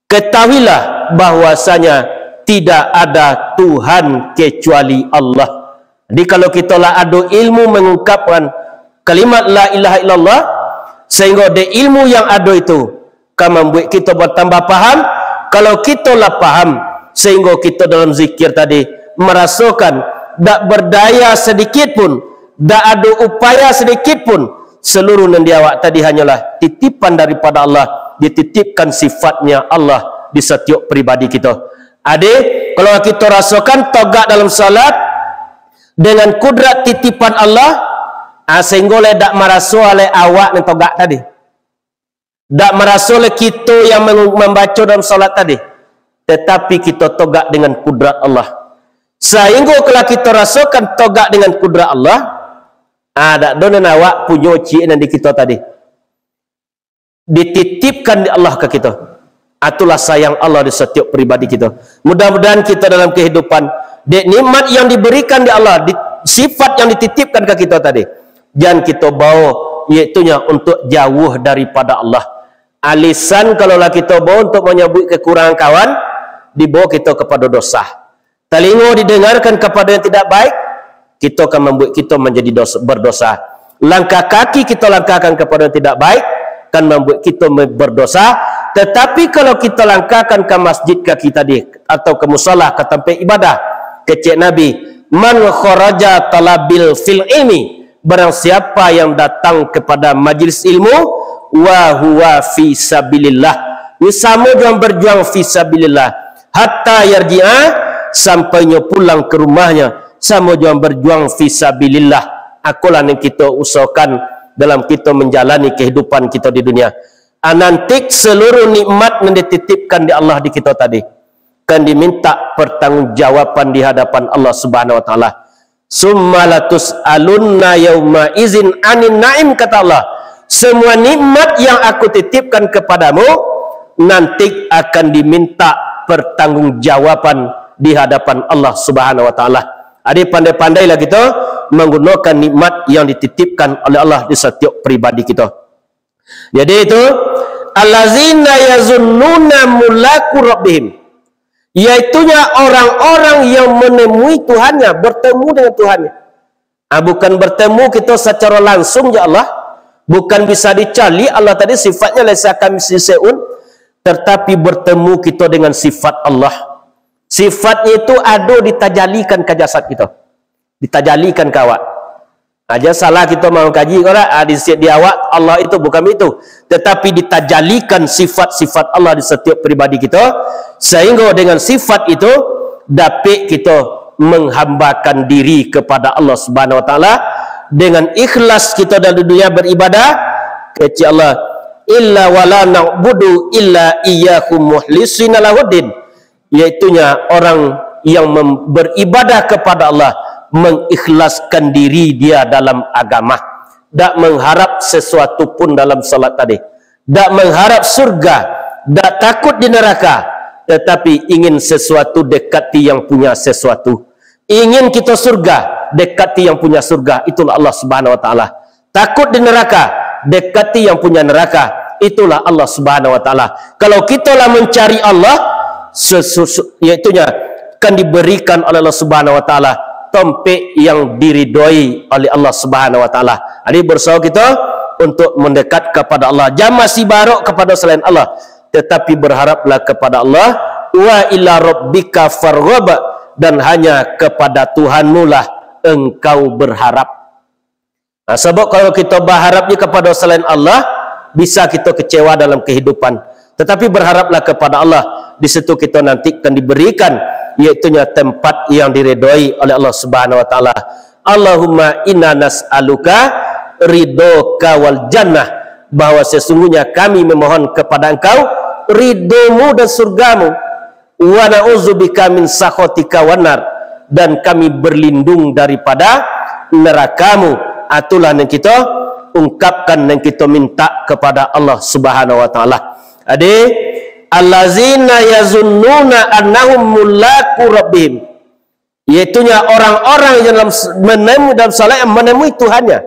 ketahuilah bahwasanya tidak ada Tuhan kecuali Allah. Jadi, kalau kita lah ada ilmu mengungkapkan kalimat la ilaha illallah, sehingga dari ilmu yang ada itu, ka mambuek kito batambah paham. Kalau kito lah paham, sahinggo kito dalam zikir tadi marasokan dak bardaya sadikit pun, dak ado upaya sadikit pun, saluruh nan di awak tadi hanyolah titipan daripada Allah, dititipkan sifatnya Allah di satiok pribadi kito. Ade, kalau kito rasokan togak dalam salat dengan kudrat titipan Allah, ah, sahinggo lai dak maraso lai awak nan togak tadi. Dak maraso lai kito yang mangu-, mambaco dalam salat tadi, tatapi kito togak dengan kudrat Allah. Sahinggo kalau kito rasokan togak dengan kudrat Allah, ah, dak ado nan awak punyo ciek nan di kito tadi. Dititipkan di Allah ka kito. Itulah sayang Allah di satiok pribadi kito. Mudah-mudahan kito dalam kehidupan, dek nikmat yang diberikan di Allah, di, sifat yang dititipkan ka kito tadi, jan kito bawo, yaitunya untuk jauh daripada Allah. Alisan kalau lah kito bawo untuk manyabuik kekurangan kawan, dibawo kito kapado dosa. Talingo didengarkan kapado yang tidak baik, kito akan mambuek kito manjadi dos-, berdosa. Langkah kaki kito langkahkan kapado yang tidak baik, akan mambuek kito me-, berdosa. Tatapi kalau kito langkahkan ka masjid kaki tadi, atau ka musala, ka tampek ibadah, kecek Nabi, "Man kharaja talabil fil ilmi," barang siapa yang datang kepada majlis ilmu, "wa huwa fi sabilillah," ini samo jo berjuang fi sabilillah, "hatta yarji'a," sampai nyo pulang ka rumahnyo, samo jo berjuang fi sabilillah. Akolah nan kito usahokan dalam kito manjalani kehidupan kito di dunia. Anantik saluruh nikmat nan dititipkan di Allah di kito tadi, kan diminta pertanggungjawaban di hadapan Allah Subhanahu wa Taala. "Summa latus'alunna yauma izin anin na'im," kata Allah. "Semua nikmat yang Aku titipkan kepadamu, nanti akan diminta pertanggungjawaban di hadapan Allah Subhanahu wa Taala." Jadi, pandai-pandailah kito manggunokan nikmat yang dititipkan oleh Allah di satiok pribadi kito. Jadi itu, "allazina yazunnuna mulaqu rabbihim," yaitunya orang-orang yang menemui Tuhannya, bertemu dengan Tuhannya. Ah, bukan bertemu kito secara langsung jo Allah, bukan bisa dicaliak Allah tadi, sifatnya laisa kamitslihi syai'un, tetapi bertemu kito dengan sifat Allah. Sifatnya itu ado ditajalikan ka jasad kito, ditajalikan ka awak. Aja salah kito mangkaji ko lah, ah, di, di awak Allah itu bukan itu, tetapi ditajalikan sifat-sifat Allah di satiok pribadi kito, sahinggo dengan sifat itu dapek kito menghambakan diri kepada Allah Subhanahu wa Taala dengan ikhlas kito dalam dunia beribadah, kecek Allah, "Illa wala na'budu illa iyyahu mukhlisina lahuddin," yaitunya orang yang mem-, beribadah kepada Allah, mengikhlaskan diri dia dalam agama, dak mengharap sesuatu pun dalam salat tadi, dak mengharap surga, dak takut di neraka, tetapi ingin sesuatu dekati yang punya sesuatu. Ingin kito surga, dekati yang punya surga, itulah Allah Subhanahu wa Taala. Takut di neraka, dekati yang punya neraka, itulah Allah Subhanahu wa Taala. Kalau kito lah mencari Allah, sesusu-, yaitunya akan diberikan oleh Allah Subhanahu wa Taala tampek yang diridoi oleh Allah Subhanahu wa Taala. Jadi, berusaha kito untuk mendekat kepada Allah. Jan masih barok kepada selain Allah, tetapi berharaplah kepada Allah. "Wa ila rabbika farghab," dan hanya kepada Tuhanmu lah engkau berharap. Nah, sabab kalau kito baharap je kapado salain Allah, bisa kito kecewa dalam kehidupan. Tetapi berharaplah kepada Allah, di situ kito nanti akan diberikan, yaitunya tempat yang diredoi oleh Allah Subhanahu wa Taala. Allahumma inna nas'aluka ridhoka wal jannah, bahwa sesungguhnya kami memohon kepada Engkau ridho-Mu dan surga-Mu. Wa na'udzubika min sakhotika wan nar, dan kami berlindung daripada neraka-Mu. Itulah nan kito ungkapkan, nan kito minta kepada Allah Subhanahu wa Taala. Jadi, allazina yazunnuna annahum mulaqu rabbihim, yaitunya orang-orang yang dalam s-, menemui, dalam salat yang menemui Tuhannya.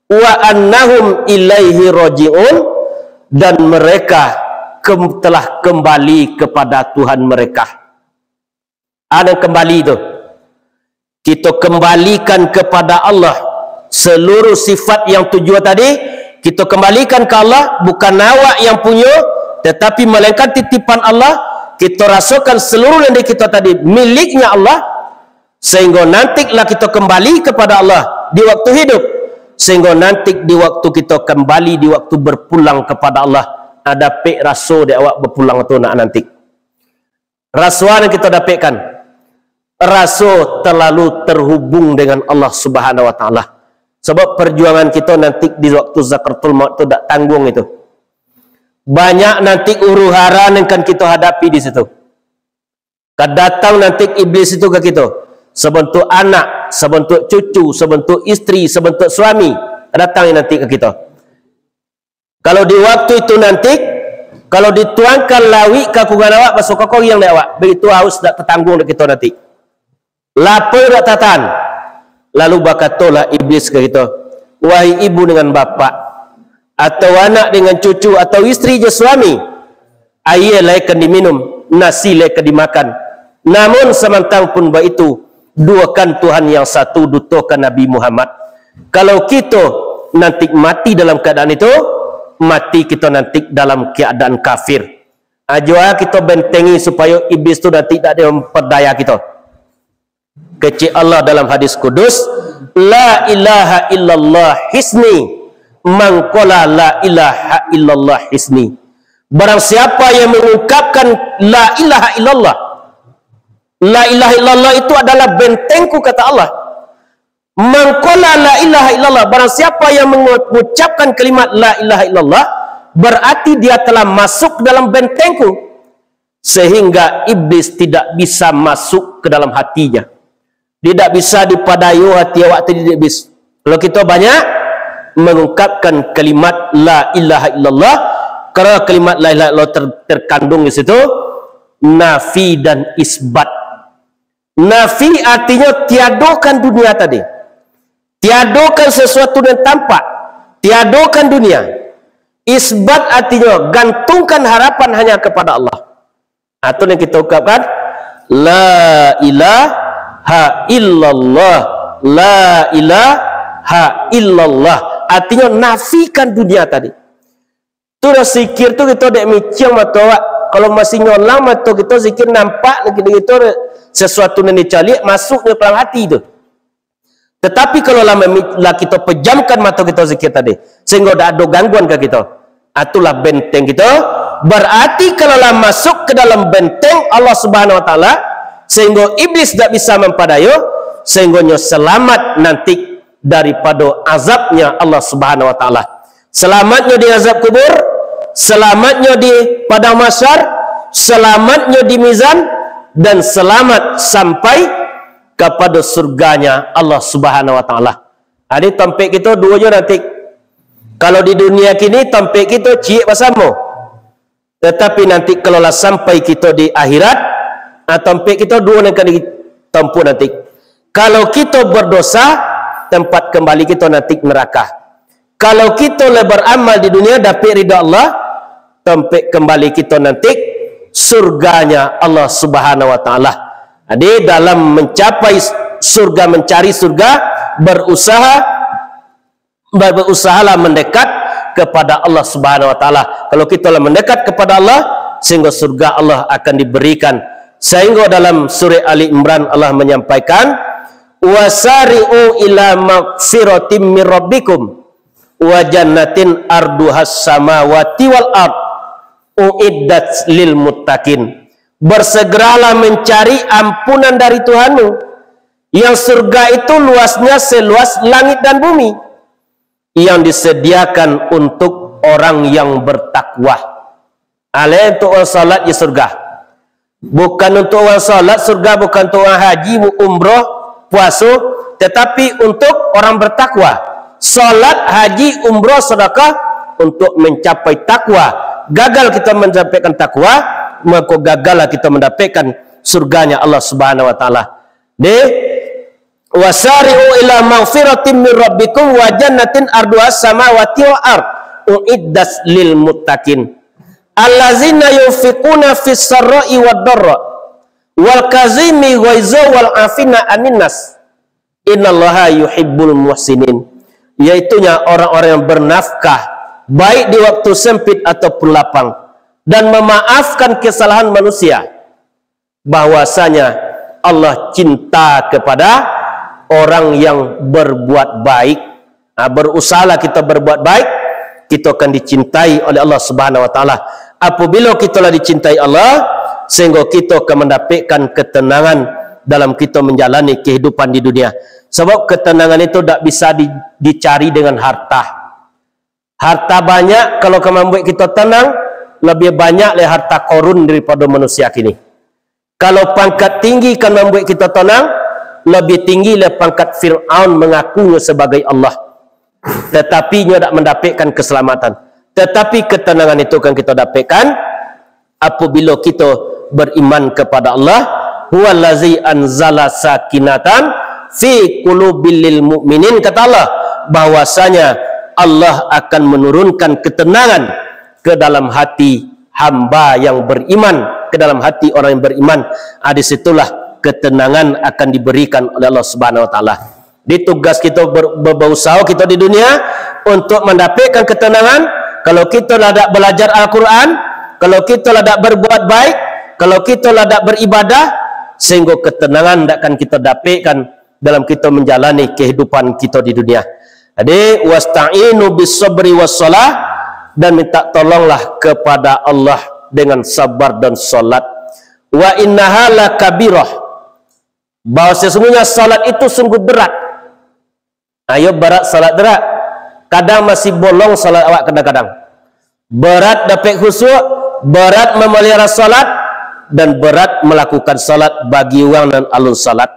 Wa annahum ilaihi raji'un, dan mereka kem-, telah kembali kepada Tuhan mereka. Ada kembali tu. Kito kembalikan kepada Allah seluruh sifat yang tujuh tadi, kito kembalikan ke Allah, bukan awak yang punyo, Tetapi melainkan titipan Allah, kito rasokan seluruh nan di kito tadi miliknya Allah, sehingga nanti lah kito kembali kepada Allah di waktu hidup, sehingga nanti di waktu kito kembali, di waktu berpulang kepada Allah, ah, dapek raso dek awak berpulang tu nak nanti. Raso nan kito dapekkan, raso terlalu terhubung dengan Allah Subhanahu wa Taala. Sebab perjuangan kito nanti di waktu sakaratul maut tu dak tanggung itu. Banyak nanti huru-hara nan kan kito hadapi di situ. Ka datang nanti iblis itu ka kito, sabantuak anak, sabantuak cucu, sabantuak istri, sabantuak suami, ka datang nanti ka kito. Kalau di waktu itu nanti, kalau dituangkan lauik ka kuangan awak, basokokoriang dek awak, baitu aus dak tatanggung dek kito nanti. Lapa dak tatahan. Lalu bakatolah iblis ka kito, "Wahai ibu dengan bapak, atau anak dengan cucu, atau istri jo suami, aia lai ka diminum, nasi lai ka dimakan. Namun samantang pun baitu, duokan Tuhan yang satu, dutokan Nabi Muhammad. Kalau kito nanti mati dalam keadaan itu, mati kito nanti dalam keadaan kafir." Ajo kito bentengi supayo iblis tu nanti dak diperdaya kito. Kecek Allah dalam hadis kudus, "La ilaha illallah hisni, mangkola la ilaha illallah hisni." Barang siapa yang mengungkapkan la ilaha illallah, la ilaha illallah itu adalah bentengku, kata Allah. Mangkola la ilaha illallah, barang siapa yang mengucapkan kalimat la ilaha illallah, berarti dia telah masuk ke dalam bentengku, sehingga iblis tidak bisa masuk ke dalam hatinya. Dia tidak bisa dipadayo hati awak tadi dek iblis. Kalau kita banyak mengungkapkan kalimat la ilaha illallah, karena kalimat la ilaha illallah ter- terkandung di situ nafi dan isbat. Nafi artinyo tiadokan dunia tadi. Tiadokan sesuatu yang tampak. Tiadokan dunia. Isbat artinyo gantungkan harapan hanya kepada Allah. Atau yang kita ungkapkan, la ilaha illallah. La ilaha illallah. Artinyo nafikan dunia tadi. Tu dah zikir tu kito dek miciang mato awak. Kalau masih nyolang mato kito, zikir nampak lagi kito sesuatu nan dicaliak masuknyo ke dalam hati tu. Tetapi kalau lah, memi- lah kito pejamkan mato kito zikir tadi, sehingga dak ado gangguan ka kito. Itulah benteng kito. Berarti kalau lah masuk ke dalam benteng Allah Subhanahu Wa Taala, sehingga iblis dak bisa mampadayo, sehingga nyo selamat nanti daripada azabnya Allah Subhanahu Wa Taala. Selamatnyo di azab kubur, selamatnyo di padang mahsyar, selamatnyo di mizan, dan selamat sampai kepada surganya Allah Subhanahu Wa Taala. Jadi tampek kito duo jo nanti. Kalau di dunia kini tampek kito ciek basamo. Tetapi nanti kalau lah sampai kito di akhirat, ah, tampek kito duo nan ka ditampuak nanti. Kalau kito berdosa, tempat kembali kito nanti neraka. Kalau kito lah beramal di dunia, dapek ridha Allah, tempat kembali kito nanti surganya Allah Subhanahu Wa Taala. Jadi dalam mencapai surga, mencari surga, berusaha ber- berusahalah mendekat kepada Allah Subhanahu Wa Taala. Kalau kita lah mendekat kepada Allah, sehingga surga Allah akan diberikan. Sehingga dalam surah Ali Imran Allah menyampaikan, "Wasari'u ila magfiratim mir rabbikum wa jannatin arduhas samawati wal ard uiddat lil muttaqin." Bersegeralah mencari ampunan dari Tuhanmu, yang surga itu luasnya seluas langit dan bumi, yang disediakan untuk orang yang bertakwa. Alai untuk orang salat di surga. Bukan untuk orang salat surga, bukan untuk orang haji, umroh, puaso, tetapi untuk orang bertakwa. Salat, haji, umroh, sedekah untuk mencapai takwa. Gagal kita mendapatkan takwa, maka gagallah kita mendapatkan surganya Allah Subhanahu Wa Taala. Deh, "Wasari'u ila magfiratim mir rabbikum wa jannatin arduhas samawati wal ard uiddat lil muttaqin. Allazina yunfiquna fis sarra'i wad dharra wal kazimi ghaiza wal afina anin nas. Innallaha yuhibbul muhsinin." Yaitunya orang-orang yang bernafkah, baik di waktu sempit ataupun lapang, dan memaafkan kesalahan manusia, bahwasanya Allah cinta kepada orang yang berbuat baik. Ha, berusahalah kita berbuat baik, kita akan dicintai oleh Allah Subhanahu wa Taala. Apabila kita lah dicintai Allah, sehingga kita akan mendapatkan ketenangan dalam kita menjalani kehidupan di dunia. Sebab ketenangan itu tak bisa di, dicari dengan harta. Harta banyak, kalau ka mambuek kito tenang, labiah banyak lai harta Korun daripado manusia kini. Kalau pangkat tinggi ka mambuek kito tenang, labiah tinggi lai pangkat Fir'aun mangakunyo sabagai Allah. Tatapi nyo dak mandapekkan keselamatan. Tatapi ketenangan itu kan kito dapekkan apabila kito beriman kepada Allah. "Huwallazi anzala sakinatan fi qulubil mu'minin," kata Allah, bahwasanya Allah akan menurunkan ketenangan ke dalam hati hamba yang beriman, ke dalam hati orang yang beriman. Ah, di situlah ketenangan akan diberikan oleh Allah Subhanahu wa Taala. Di tugas kito ber-, ber-, berusaha kito di dunia untuk mendapatkan ketenangan. Kalau kito lah dak belajar Al-Quran, kalau kito lah dak berbuat baik, kalau kito lah dak beribadah, sehingga ketenangan dak akan kito dapatkan dalam kito menjalani kehidupan kito di dunia. Jadi, "Wasta'inu bis sabri was salah," dan minta tolonglah kepada Allah dengan sabar dan salat. "Wa innaha lakabirah," bahwa sesungguhnya salat itu sungguh berat. Ayo, berat salat, berat. Kadang masih bolong salat awak kadang-kadang. Berat dapek khusyuk, berat memelihara salat, dan berat melakukan salat bagi urang nan alun salat.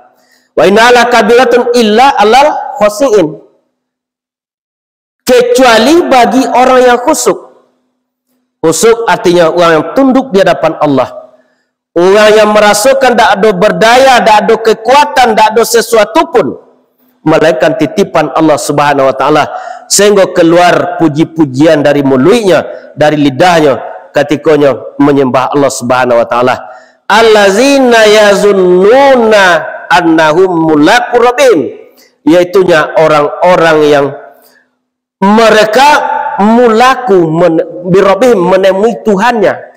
"Wa innaha lakabiratun illa alal khasyiin." Kecuali bagi orang yang khusyuk. Khusyuk artinya orang yang tunduk di hadapan Allah. Urang yang marasokan dak ado berdaya, dak ado kekuatan, dak ado sesuatu pun, melainkan titipan Allah Subhanahu wa Taala, sehingga keluar puji-pujian dari muluiknya, dari lidahnyo, katikonyo menyembah Allah Subhanahu wa Taala. "Allazina yazunnuna annahum mulaqu rabbihim," yaitunya orang-orang yang mereka mulaqu men-, birabbihim, menemui Tuhannya.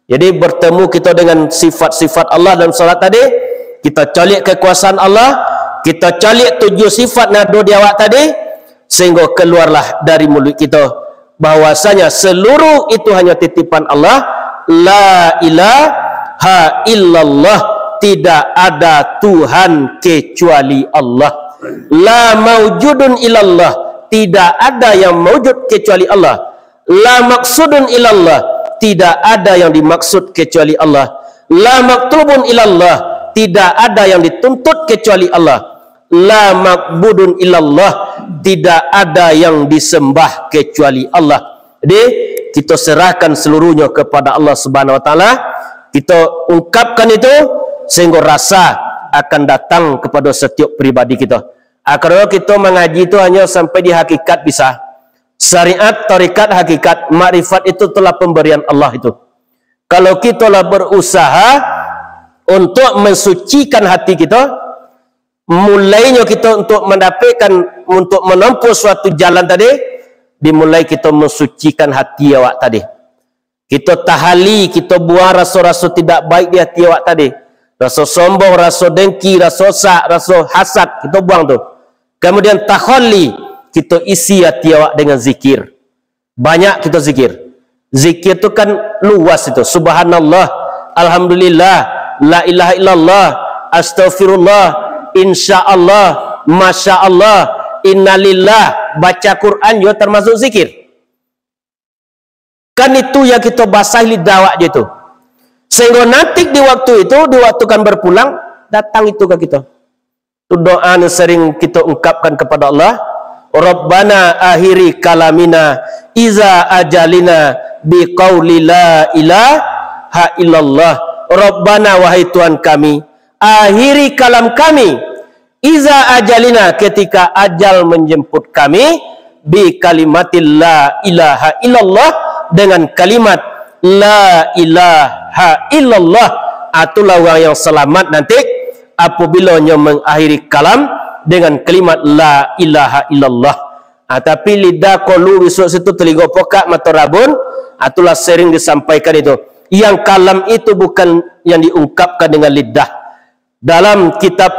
Jadi, bertemu kita dengan sifat-sifat Allah dalam salat tadi, kita caliak kekuasaan Allah, kita caliak tujuh sifat nan ado di awak tadi, sehingga keluarlah dari mulut kita bahwasanya seluruh itu hanya titipan Allah, la ilaha illallah, tidak ada Tuhan kecuali Allah. La maujudun illallah, tidak ada yang maujud kecuali Allah. La maksudun illallah, tidak ada yang dimaksud kecuali Allah. La matlubun illallah, tidak ada yang dituntut kecuali Allah. La ma'budun illallah, tidak ada yang disembah kecuali Allah. Jadi, kita serahkan seluruhnya kepada Allah Subhanahu wa Taala. Kita ungkapkan itu sehingga rasa akan datang kepada setiap pribadi kita. Ah, kalau kita mengaji itu hanya sampai di hakikat bisa. Syariat, tarekat, hakikat, makrifat itu telah pemberian Allah itu. Kalau kita lah berusaha untuk mensucikan hati kita, mulainyo kita untuk mendapatkan, untuk menempuh suatu jalan tadi, dimulai kita mensucikan hati awak tadi. Kita tahali, kita buang raso-raso tidak baik di hati awak tadi. Raso sombong, raso dengki, raso sak, raso hasad, kita buang tu. Kemudian takhali, kita isi hati awak dengan zikir. Banyak kita zikir. Zikir tu kan luas itu. Subhanallah, alhamdulillah, la ilaha illallah, astagfirullah, insya Allah, masya Allah, innalillah, baca Quran juga termasuk zikir. Kan itu yang kita basah lidah awak je tu. Sehingga nanti di waktu itu, di waktu kan berpulang, datang itu ke kita. Tu doa yang sering kita ungkapkan kepada Allah, "Rabbana akhiri kalamina iza ajalina biqauli la ilaha illallah." Rabbana, wahai Tuhan kami, akhiri kalam kami, iza ajalina, ketika ajal menjemput kami, bi kalimatil la ilaha illallah, dengan kalimat la ilaha illallah. Ah, itulah orang yang selamat nanti apabila nyo mengakhiri kalam dengan kalimat la ilaha illallah. Ah, tapi lidah kolu, bisuak situ telingo pokak, mato rabun, Itulah sering disampaikan itu. Yang kalam itu bukan yang diungkapkan dengan lidah. Dalam kitab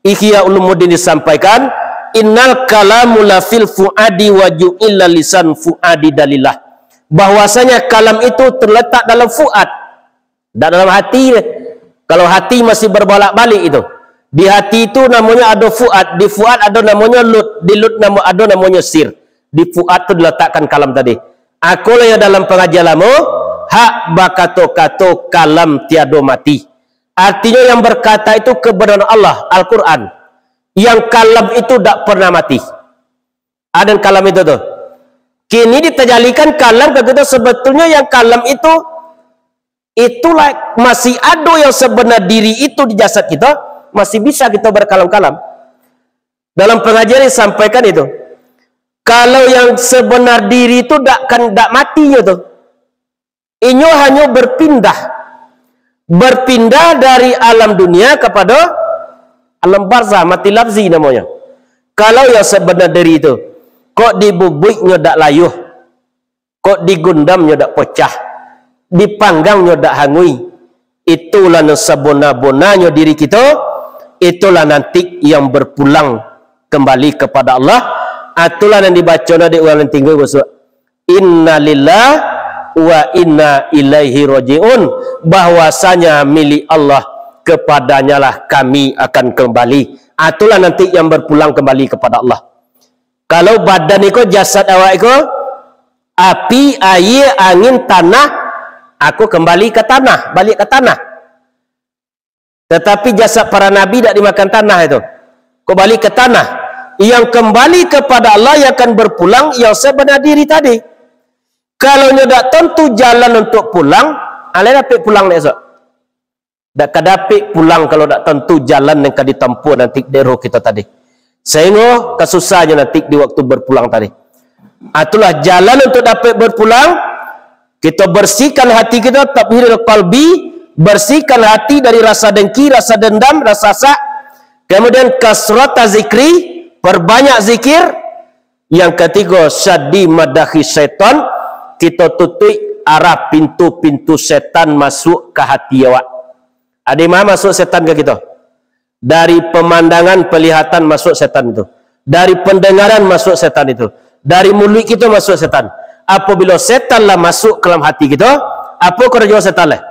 Ihya Ulumuddin disampaikan, "Innal kalamu lafil fuadi wa ju'ila lisan fuadi dalilah." Bahwasanya kalam itu terletak dalam fuad, tidak dalam hati. Kalau hati masih berbolak-balik itu. Di hati itu namanya ada fuad, di fuad ada namanya lut, di lut namo-, ada namanya sir. Di fuad tu diletakkan kalam tadi. Akulah yang dalam pengajian lamo, hak bakato-kato kalam tiado mati. Artinya yang berkata itu kebenaran Allah, Al-Quran. Yang kalam itu tidak pernah mati. Ada kalam itu tu. Kini ditajalikan kalam ke kita, sebetulnya yang kalam itu, itulah masih ada yang sebenar diri itu di jasad kita, masih bisa kita berkalam-kalam. Dalam pengajian disampaikan itu. Kalau yang sebenar diri itu dak kan, dak matinyo tu. Inyo hanyo berpindah. Berpindah dari alam dunia kepada alam barzah, mati lafzi namanya. Kalau yang sebenar diri itu, kok dibubuiknyo dak layuah, kok digundamnyo dak pocah, dipanggangnyo dak hangui, itulah nan sabona-bonanyo diri kito, itulah nanti yang berpulang kembali kepada Allah. Itulah nan dibaco dek urang nan tinggi basuak, "Inna lillah wa inna ilaihi raji'un," bahwasanya milik Allah, kepadanyalah kami akan kembali. Itulah nanti yang berpulang kembali kepada Allah. Kalau badan iko, jasad awak iko, api, aia, angin, tanah, aku kembali ka tanah, baliak ka tanah. Tatapi jasad para nabi dak dimakan tanah itu. Kembali ka tanah. Yang kembali kepada Allah, yang akan berpulang, yang sebenar diri tadi. Kalau nyo dak tantu jalan untuk pulang, alah dapek pulang dek esok. Dak ka dapek pulang kalau dak tantu jalan yang ka ditampuah nanti dek roh kito tadi. Sehingga kasusahnyo nanti di waktu berpulang tadi. Itulah jalan untuk dapek berpulang. Kito bersihkan hati kito, tathirul qalbi, bersihkan hati dari rasa dengki, rasa dendam, rasa sak. Kemudian kasrata zikri, perbanyak zikir. Yang katigo, saddi madahi syaitan, kito tutuik arah pintu-pintu setan masuk ka hati awak. Ado ma masuk setan ka kito? Dari pemandangan, pelihatan masuk setan itu. Dari pendengaran masuk setan itu. Dari muluik kito masuk setan. Apabila setan lah masuk ka dalam hati kito, apo karajo setan lah?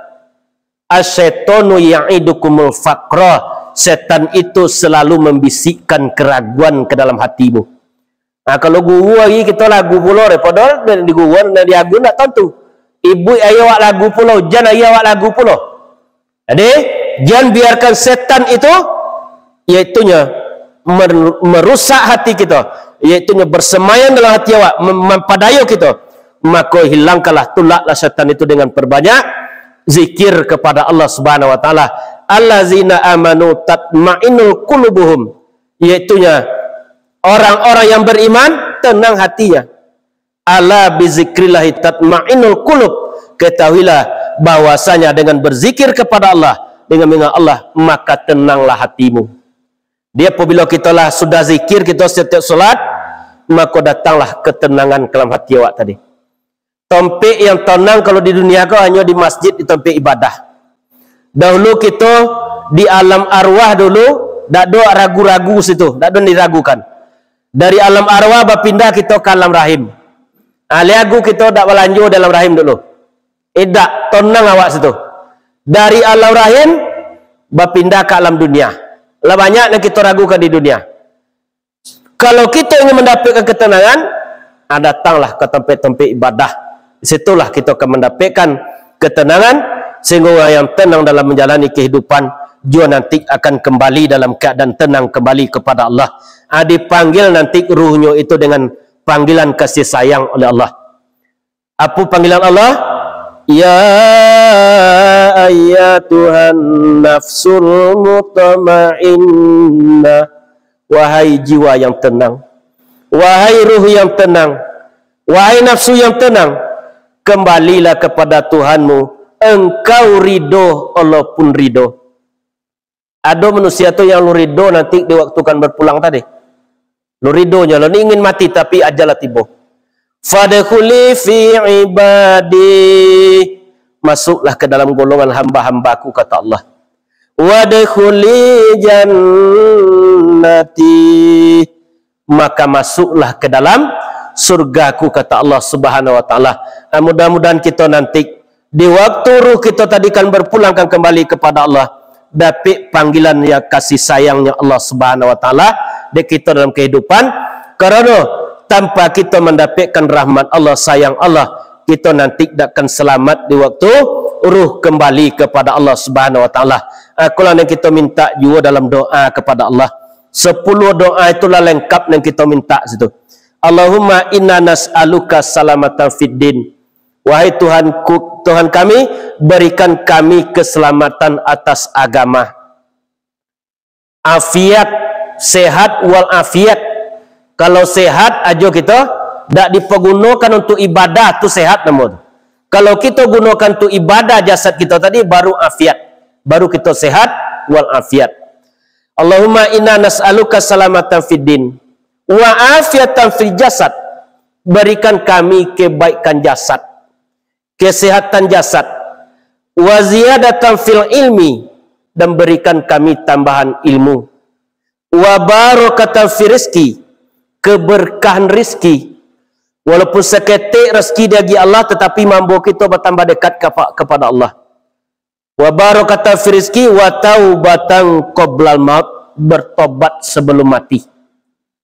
"Asyaitonu ya'idukumul faqra." Setan itu selalu membisikkan keraguan ke dalam hatimu. Nah, kalau guru hari kito lagu pulo deh, padahal di guru nan diagu ndak tantu. Ibuik hari awak lagu pulo, jan hari awak lagu pulo. Jadi, jan biarkan setan itu, yaitunya mer-, merusak hati kito, yaitunya bersemayam dalam hati awak, mem-, mampadayo kito. Mako hilangkanlah, tulaklah setan itu dengan perbanyak zikir kepada Allah Subhanahu wa Taala. "Allazina amanu tatma'innul qulubuhum." Yaitunya orang-orang yang beriman, tenang hatinya. "Ala bizikrillahi tatma'innul qulub." Ketahuilah bahwasanya dengan berzikir kepada Allah, dengan mengingat Allah, maka tenanglah hatimu. Dia apabila kita lah sudah zikir, kita setiap salat, maka datanglah ketenangan ka dalam hati awak tadi. Tompek yang tenang kalau di dunia ko hanyo di masjid, di tompek ibadah. Dahulu kito di alam arwah dulu, dak ado ragu-ragu situ, dak ado diragukan. Dari alam arwah bapindah kito ka alam rahim. Ah, lagu kito dak balanjo dalam rahim dulu. Idak, tenang awak situ. Dari alam rahim bapindah ka alam dunia. Lah banyak nan kito ragukan di dunia. Kalau kito ingin mandapekkan ketenangan, ah, datanglah ka tampek-tampek ibadah. Di situlah kito akan mandapekkan ketenangan, sehingga urang yang tenang dalam manjalani kahidupan, jua nanti akan kambali dalam kaadaan tenang kambali kapada Allah. Ah, dipanggil nanti ruhnyo itu dengan panggilan kasih sayang oleh Allah. Apo panggilan Allah? "Ya ayyatuhan nafsul mutmainnah." Wahai jiwa yang tenang, wahai ruh yang tenang, wahai nafsu yang tenang, kambalilah kapada Tuhanmu, engkau ridho, Allah pun ridho. Ado manusia tu yang lu ridho nanti di waktu kan berpulang tadi. Lu ridhonyo, lu ni ingin mati, tapi ajal lah tibo. Fadkhuli fi ibadi. Masuklah ke dalam golongan hamba-hamba-Ku, kata Allah. Wadkhuli jannati. Maka masuklah ke dalam surga-Ku, kata Allah Subhanahu wa Ta'ala. Ah, mudah-mudahan kita nanti, di waktu ruh kita tadi kan berpulangkan kembali kepada Allah, dapik panggilan yang kasih sayangnya Allah Subhanahu wa Ta'ala di kita dalam kehidupan. Karena tanpa kita mendapatkan rahmat Allah, sayang Allah, kita nanti tidak akan selamat di waktu ruh kembali kepada Allah Subhanahu wa Ta'ala. Ah, itulah yang kita minta juga dalam doa kepada Allah. Sepuluh doa itulah lengkap yang kita minta situ. Allahumma inna nas'aluka salamatan fid din. Wahai Tuhanku, Tuhan kami, berikan kami keselamatan atas agama. Afiat, sehat wal afiat. Kalau sehat ajo kita, dak dipagunokan untuk ibadah, tu sehat namo tu. Kalau kita gunokan tu ibadah jasad kita tadi, baru afiat. Baru kita sehat wal afiat. Allahumma inna nas'aluka salamatan fid din, wa afiatan fil jasad. Berikan kami kebaikan jasad, kesehatan jasad, wa ziyadatan fil ilmi, dan berikan kami tambahan ilmu, wa barakatan fil rizki, keberkahan rizki. Walaupun saketek rezeki dari Allah, tetapi mambo kita bertambah dekat kapa-, kepada Allah. Wa barakatan fil rizki, wa taubatan qoblal maut, bertobat sebelum mati.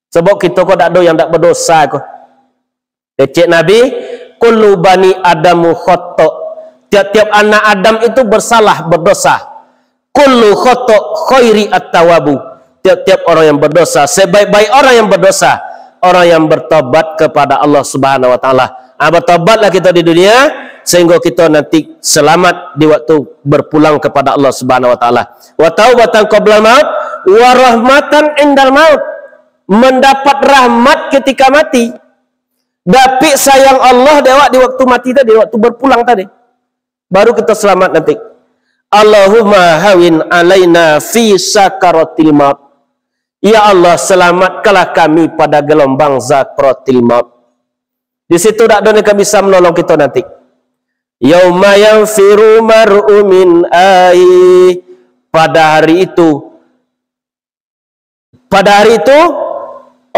Sebab kita ko dak ado yang dak berdosa ko. Kecek Nabi, kullu bani Adamu khoto. Tiap-tiap anak Adam itu bersalah, berdosa. Kullu khoto khairi at-tawabu. Tiap-tiap orang yang berdosa, sebaik-baik orang yang berdosa, orang yang bertobat kepada Allah Subhanahu wa Ta'ala. Ah, bertobatlah kita di dunia, sehingga kita nanti selamat di waktu berpulang kepada Allah Subhanahu wa Ta'ala. Wa taubatan qoblal maut, wa rahmatan indal maut. Mendapat rahmat ketika mati. Dapik sayang Allah dek awak di waktu mati tadi, waktu berpulang tadi. Baru kita selamat nanti. Allahumma hawin alaina fi sakaratil maut. Ya Allah, selamatkanlah kami pada gelombang sakaratil maut. Di situ dak ado yang bisa menolong kita nanti. Yauma yanfiru mar'u min ahi. Pada hari itu, pada hari itu,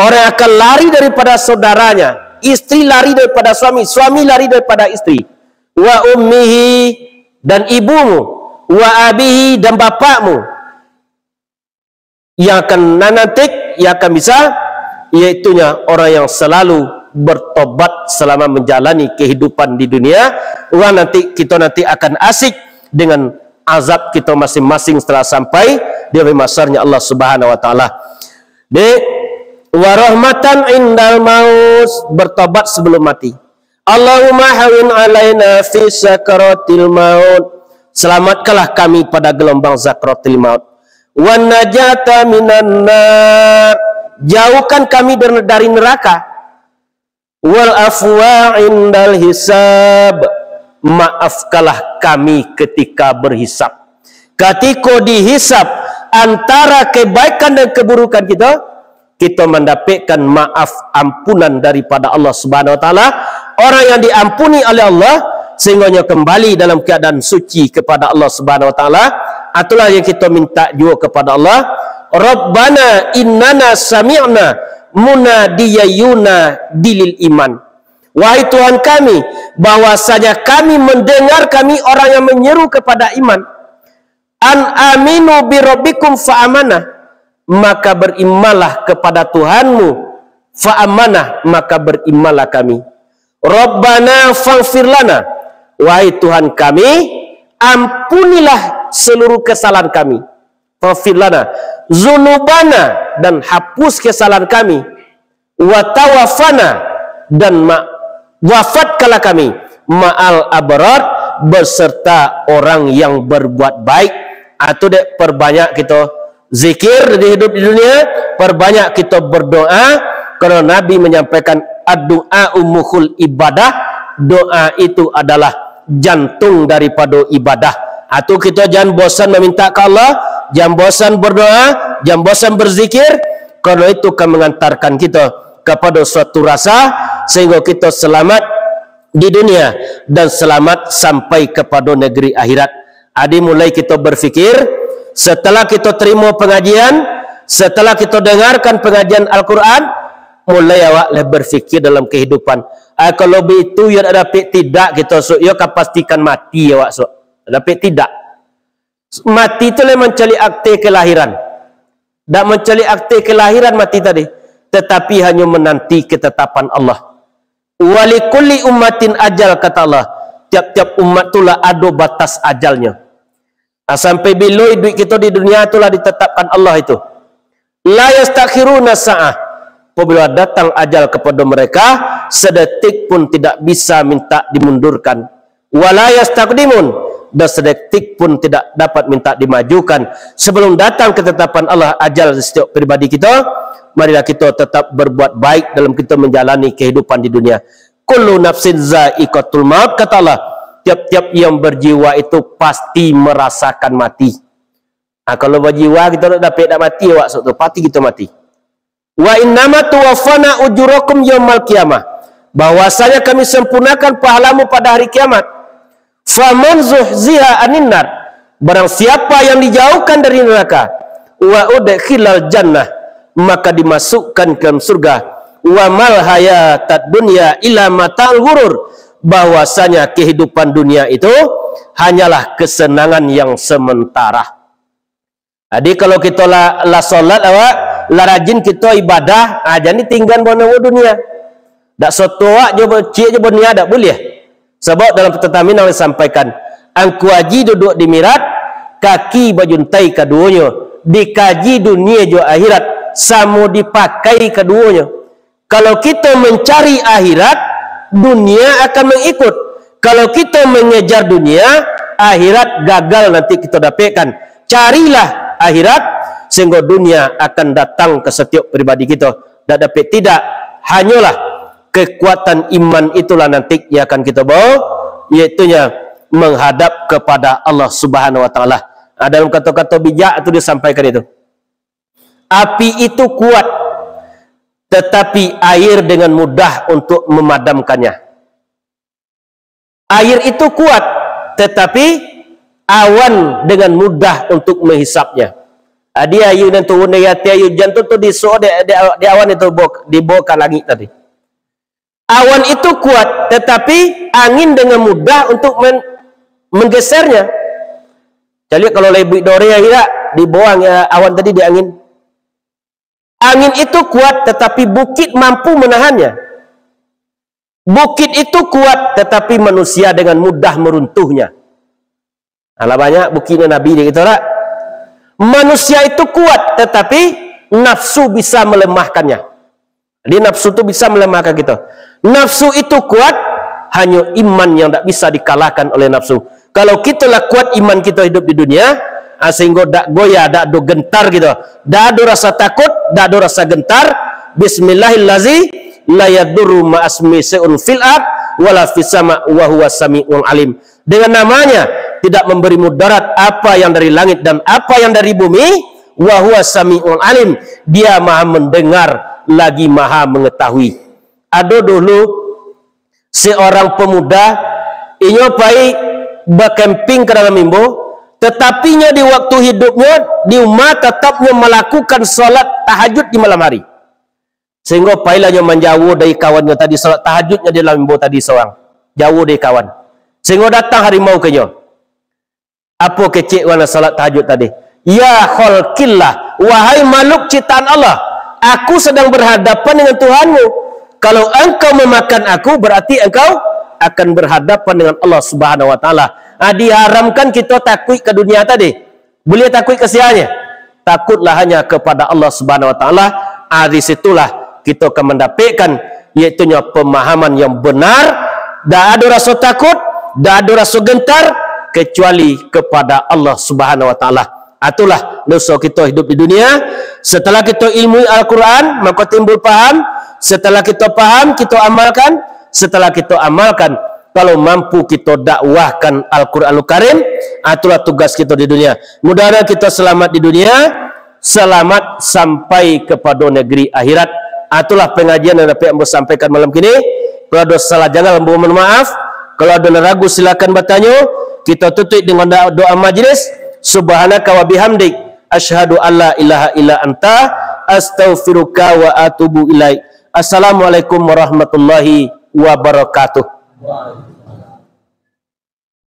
orang akan lari daripada saudaranya, istri lari daripada suami, suami lari daripada istri. Wa ummihi, dan ibumu, wa abihi, dan bapakmu. Yang akan nanantik, yang akan bisa, yaitunya orang yang selalu bertobat selama menjalani kehidupan di dunia. Orang nanti, kita nanti akan asik dengan azab kita masing-masing setelah sampai di hari mahsyarnya Allah Subhanahu wa Ta'ala. Di, wa rahmatan indal maut, bertobat sebelum mati. Allahumma hawin alaina fi sakaratil maut. Selamatkanlah kami pada gelombang sakaratil maut. Wan najata minan nar. Jauhkan kami dari, dari neraka. Wal afwa indal hisab. Maafkanlah kami ketika berhisab. Ketika dihisab antara kebaikan dan keburukan kita, kita mendapatkan maaf ampunan daripada Allah Subhanahu wa Ta'ala. Orang yang diampuni oleh Allah, sehingga dia kembali dalam keadaan suci kepada Allah Subhanahu wa Ta'ala. Itulah yang kita minta juga kepada Allah. Rabbana innana sami'na munadiyan yunadi lil iman. Wahai Tuhan kami, bahwasanya kami mendengar kami orang yang menyeru kepada iman. An aminu bi rabbikum fa amanah, maka berimanlah kepada Tuhanmu, fa amanah, maka berimanlah kami. Rabbana faghfir lana, wahai Tuhan kami, ampunilah seluruh kesalahan kami. Faghfir lana zunubana, dan hapus kesalahan kami. Wa tawaffana, dan ma-, wafatkanlah kami, ma'al abrar, beserta orang yang berbuat baik. Atau dek perbanyak kita zikir di hidup di dunia, perbanyak kita berdoa, karena Nabi menyampaikan, "Addu'a umukhul ibadah," doa itu adalah jantung daripada ibadah. Atau kita jangan bosan meminta ke Allah, jangan bosan berdoa, jangan bosan berzikir, karena itu akan mengantarkan kita kepada suatu rasa sehingga kita selamat di dunia dan selamat sampai kepada negeri akhirat. Jadi mulai kita berfikir, setelah kita terima pengajian, setelah kita dengarkan pengajian Al-Quran, mulai awak lah berfikir dalam kehidupan. Ah, kalau begitu, yo dak dapek tidak kita sok, yo ka pastikan mati awak sok. Dak dapek tidak. Mati tu lah mancaliak akte kelahiran. Dak mancaliak akte kelahiran mati tadi, tetapi hanyo menanti ketetapan Allah. "Walikulli ummatin ajal," kata Allah. Tiap-tiap umat tu lah ado batas ajalnyo. Nah, sampai bilo iduik kito di dunia tu lah ditetapkan Allah itu. "La yastakhiruna sa'ah." Apabila datang ajal kepada mereka, sedetik pun tidak bisa minta dimundurkan. "Wa la yastaqdimun," dan sedetik pun tidak dapat minta dimajukan. Sebelum datang ketetapan Allah ajal setiap pribadi kita, marilah kita tetap berbuat baik dalam kita menjalani kehidupan di dunia. "Kullu nafsin za'iqatul maut," kata Allah. Tiap-tiap yang berjiwa itu pasti merasakan mati. Ah, kalau bajiwa kita dak dapek dak mati awak sok tu, pasti kita mati. "Wa innama tuwaffawna ujurakum yaumal qiyamah," bahwasanya kami sempurnakan pahalamu pada hari kiamat. "Faman zuhziha anin nar," barang siapa yang dijauhkan dari neraka, "wa udkhilal jannah," maka dimasukkan ke dalam surga. "Wa mal hayatad dunya illa mata'ul ghurur," bahwasanya kehidupan dunia itu hanyalah kesenangan yang sementara. Jadi, kalau kito lah, lah solat awak, lah rajin kito ibadah, ah, jan ditinggan bana dunia. Dak soto awak jo ciek jo dunia, dak buliah. Sabab dalam Petuah Taminang disampaikan, "Angku Aji duduak di mirat, kaki bajuntai kaduonyo, dikaji dunia jo akhirat, samo dipakai kaduonyo." Kalau kito mencari akhirat, dunia akan mengikut. Kalau kito mengejar dunia, akhirat gagal nanti kito dapekkan. Carilah akhirat, sehingga dunia akan datang ke setiap pribadi kito. Dak dapek tidak, hanyolah kekuatan iman itulah nanti yang akan kito bawa, yaitunya menghadap kepada Allah Subhanahu Wa Taala. Ah, dalam kata-kata bijak tu disampaikan itu. Api itu kuat, tetapi air dengan mudah untuk memadamkannya. Air itu kuat, tetapi awan dengan mudah untuk menghisapnya. Jadi, air nan turun dari ateh, air ujan tu, tu diso-, di, di, di awan itu, bo-, dibawa ka langik tadi. Awan itu kuat, tetapi angin dengan mudah untuk men-, menggesernya. Caliak kalau lai buik dore, air tak dibawa ang-, awan tadi di angin. Angin itu kuat, tetapi bukit mampu menahannya. Bukit itu kuat, tetapi manusia dengan mudah meruntuhnya. Alah banyak bukitnya Nabi di kita, tak? Manusia itu kuat, tetapi nafsu bisa melemahkannya. Jadi, nafsu tu bisa melemahkan kita. Nafsu itu kuat, hanyo iman yang tak bisa dikalahkan oleh nafsu. Kalau kita lah kuat iman kita hidup di dunia, ah, sehingga dak goyah, dak ado gentar kita, dak ado rasa takut, dak ado rasa gentar, "Bismillahillazi la yadurru ma'asmihi syai'un fil ard wala fis sama wa huwa sami'un alim." Dengan namanya, tidak memberi mudarat apa yang dari langit dan apa yang dari bumi, wa huwa sami'un alim, Dia Maha Mendengar, lagi Maha Mengetahui. Ado dulu seorang pemuda, inyo pai bakemping ka dalam limbo, tetapi nyo di waktu hidupnyo di umah tatap nyo malakukan salat tahajud di malam hari. Sehingga pailah nyo manjauh dari kawannyo tadi, salat tahajudnyo di dalam limbo tadi sorang, jauh dari kawan. Sehingga datang harimau ka inyo. Apo kecek wana salat tahajud tadi? "Ya khalqillah, wahai makhluk ciptaan Allah, aku sedang berhadapan dengan Tuhanmu. Kalau engkau memakan aku, berarti engkau akan berhadapan dengan Allah Subhanahu wa Ta'ala." Ah, diharamkan kita takuik ka dunia tadi. Buliah takuik ka sianyo? Takutlah hanya kepada Allah Subhanahu wa Ta'ala. Ah, di situlah kita akan mendapatkan, yaitunya pemahaman yang benar. Dak ado rasa takut, dak ado rasa gentar, kecuali kepada Allah Subhanahu wa Ta'ala. Ah, itulah dosa kita hidup di dunia. Setelah kita ilmui Al-Quran, maka timbul paham. Setelah kita paham, kita amalkan. Setelah kita amalkan, kalau mampu kita dakwahkan Al-Quranul Karim, ah, itulah tugas kita di dunia. Mudah-mudahan kita selamat di dunia, selamat sampai kepada negeri akhirat. Ah, itulah pengajian yang dapat ambo sampaikan malam kini. Kalau ado salah jalan, mohon maaf. Kalau ado nan ragu, silakan batanyo. Kita tutup dengan doa, doa majlis. Subhanaka wa bihamdik, asyhadu alla ilaha illa anta, astaghfiruka wa atubu ilaik. Assalamualaikum warahmatullahi wabarakatuh.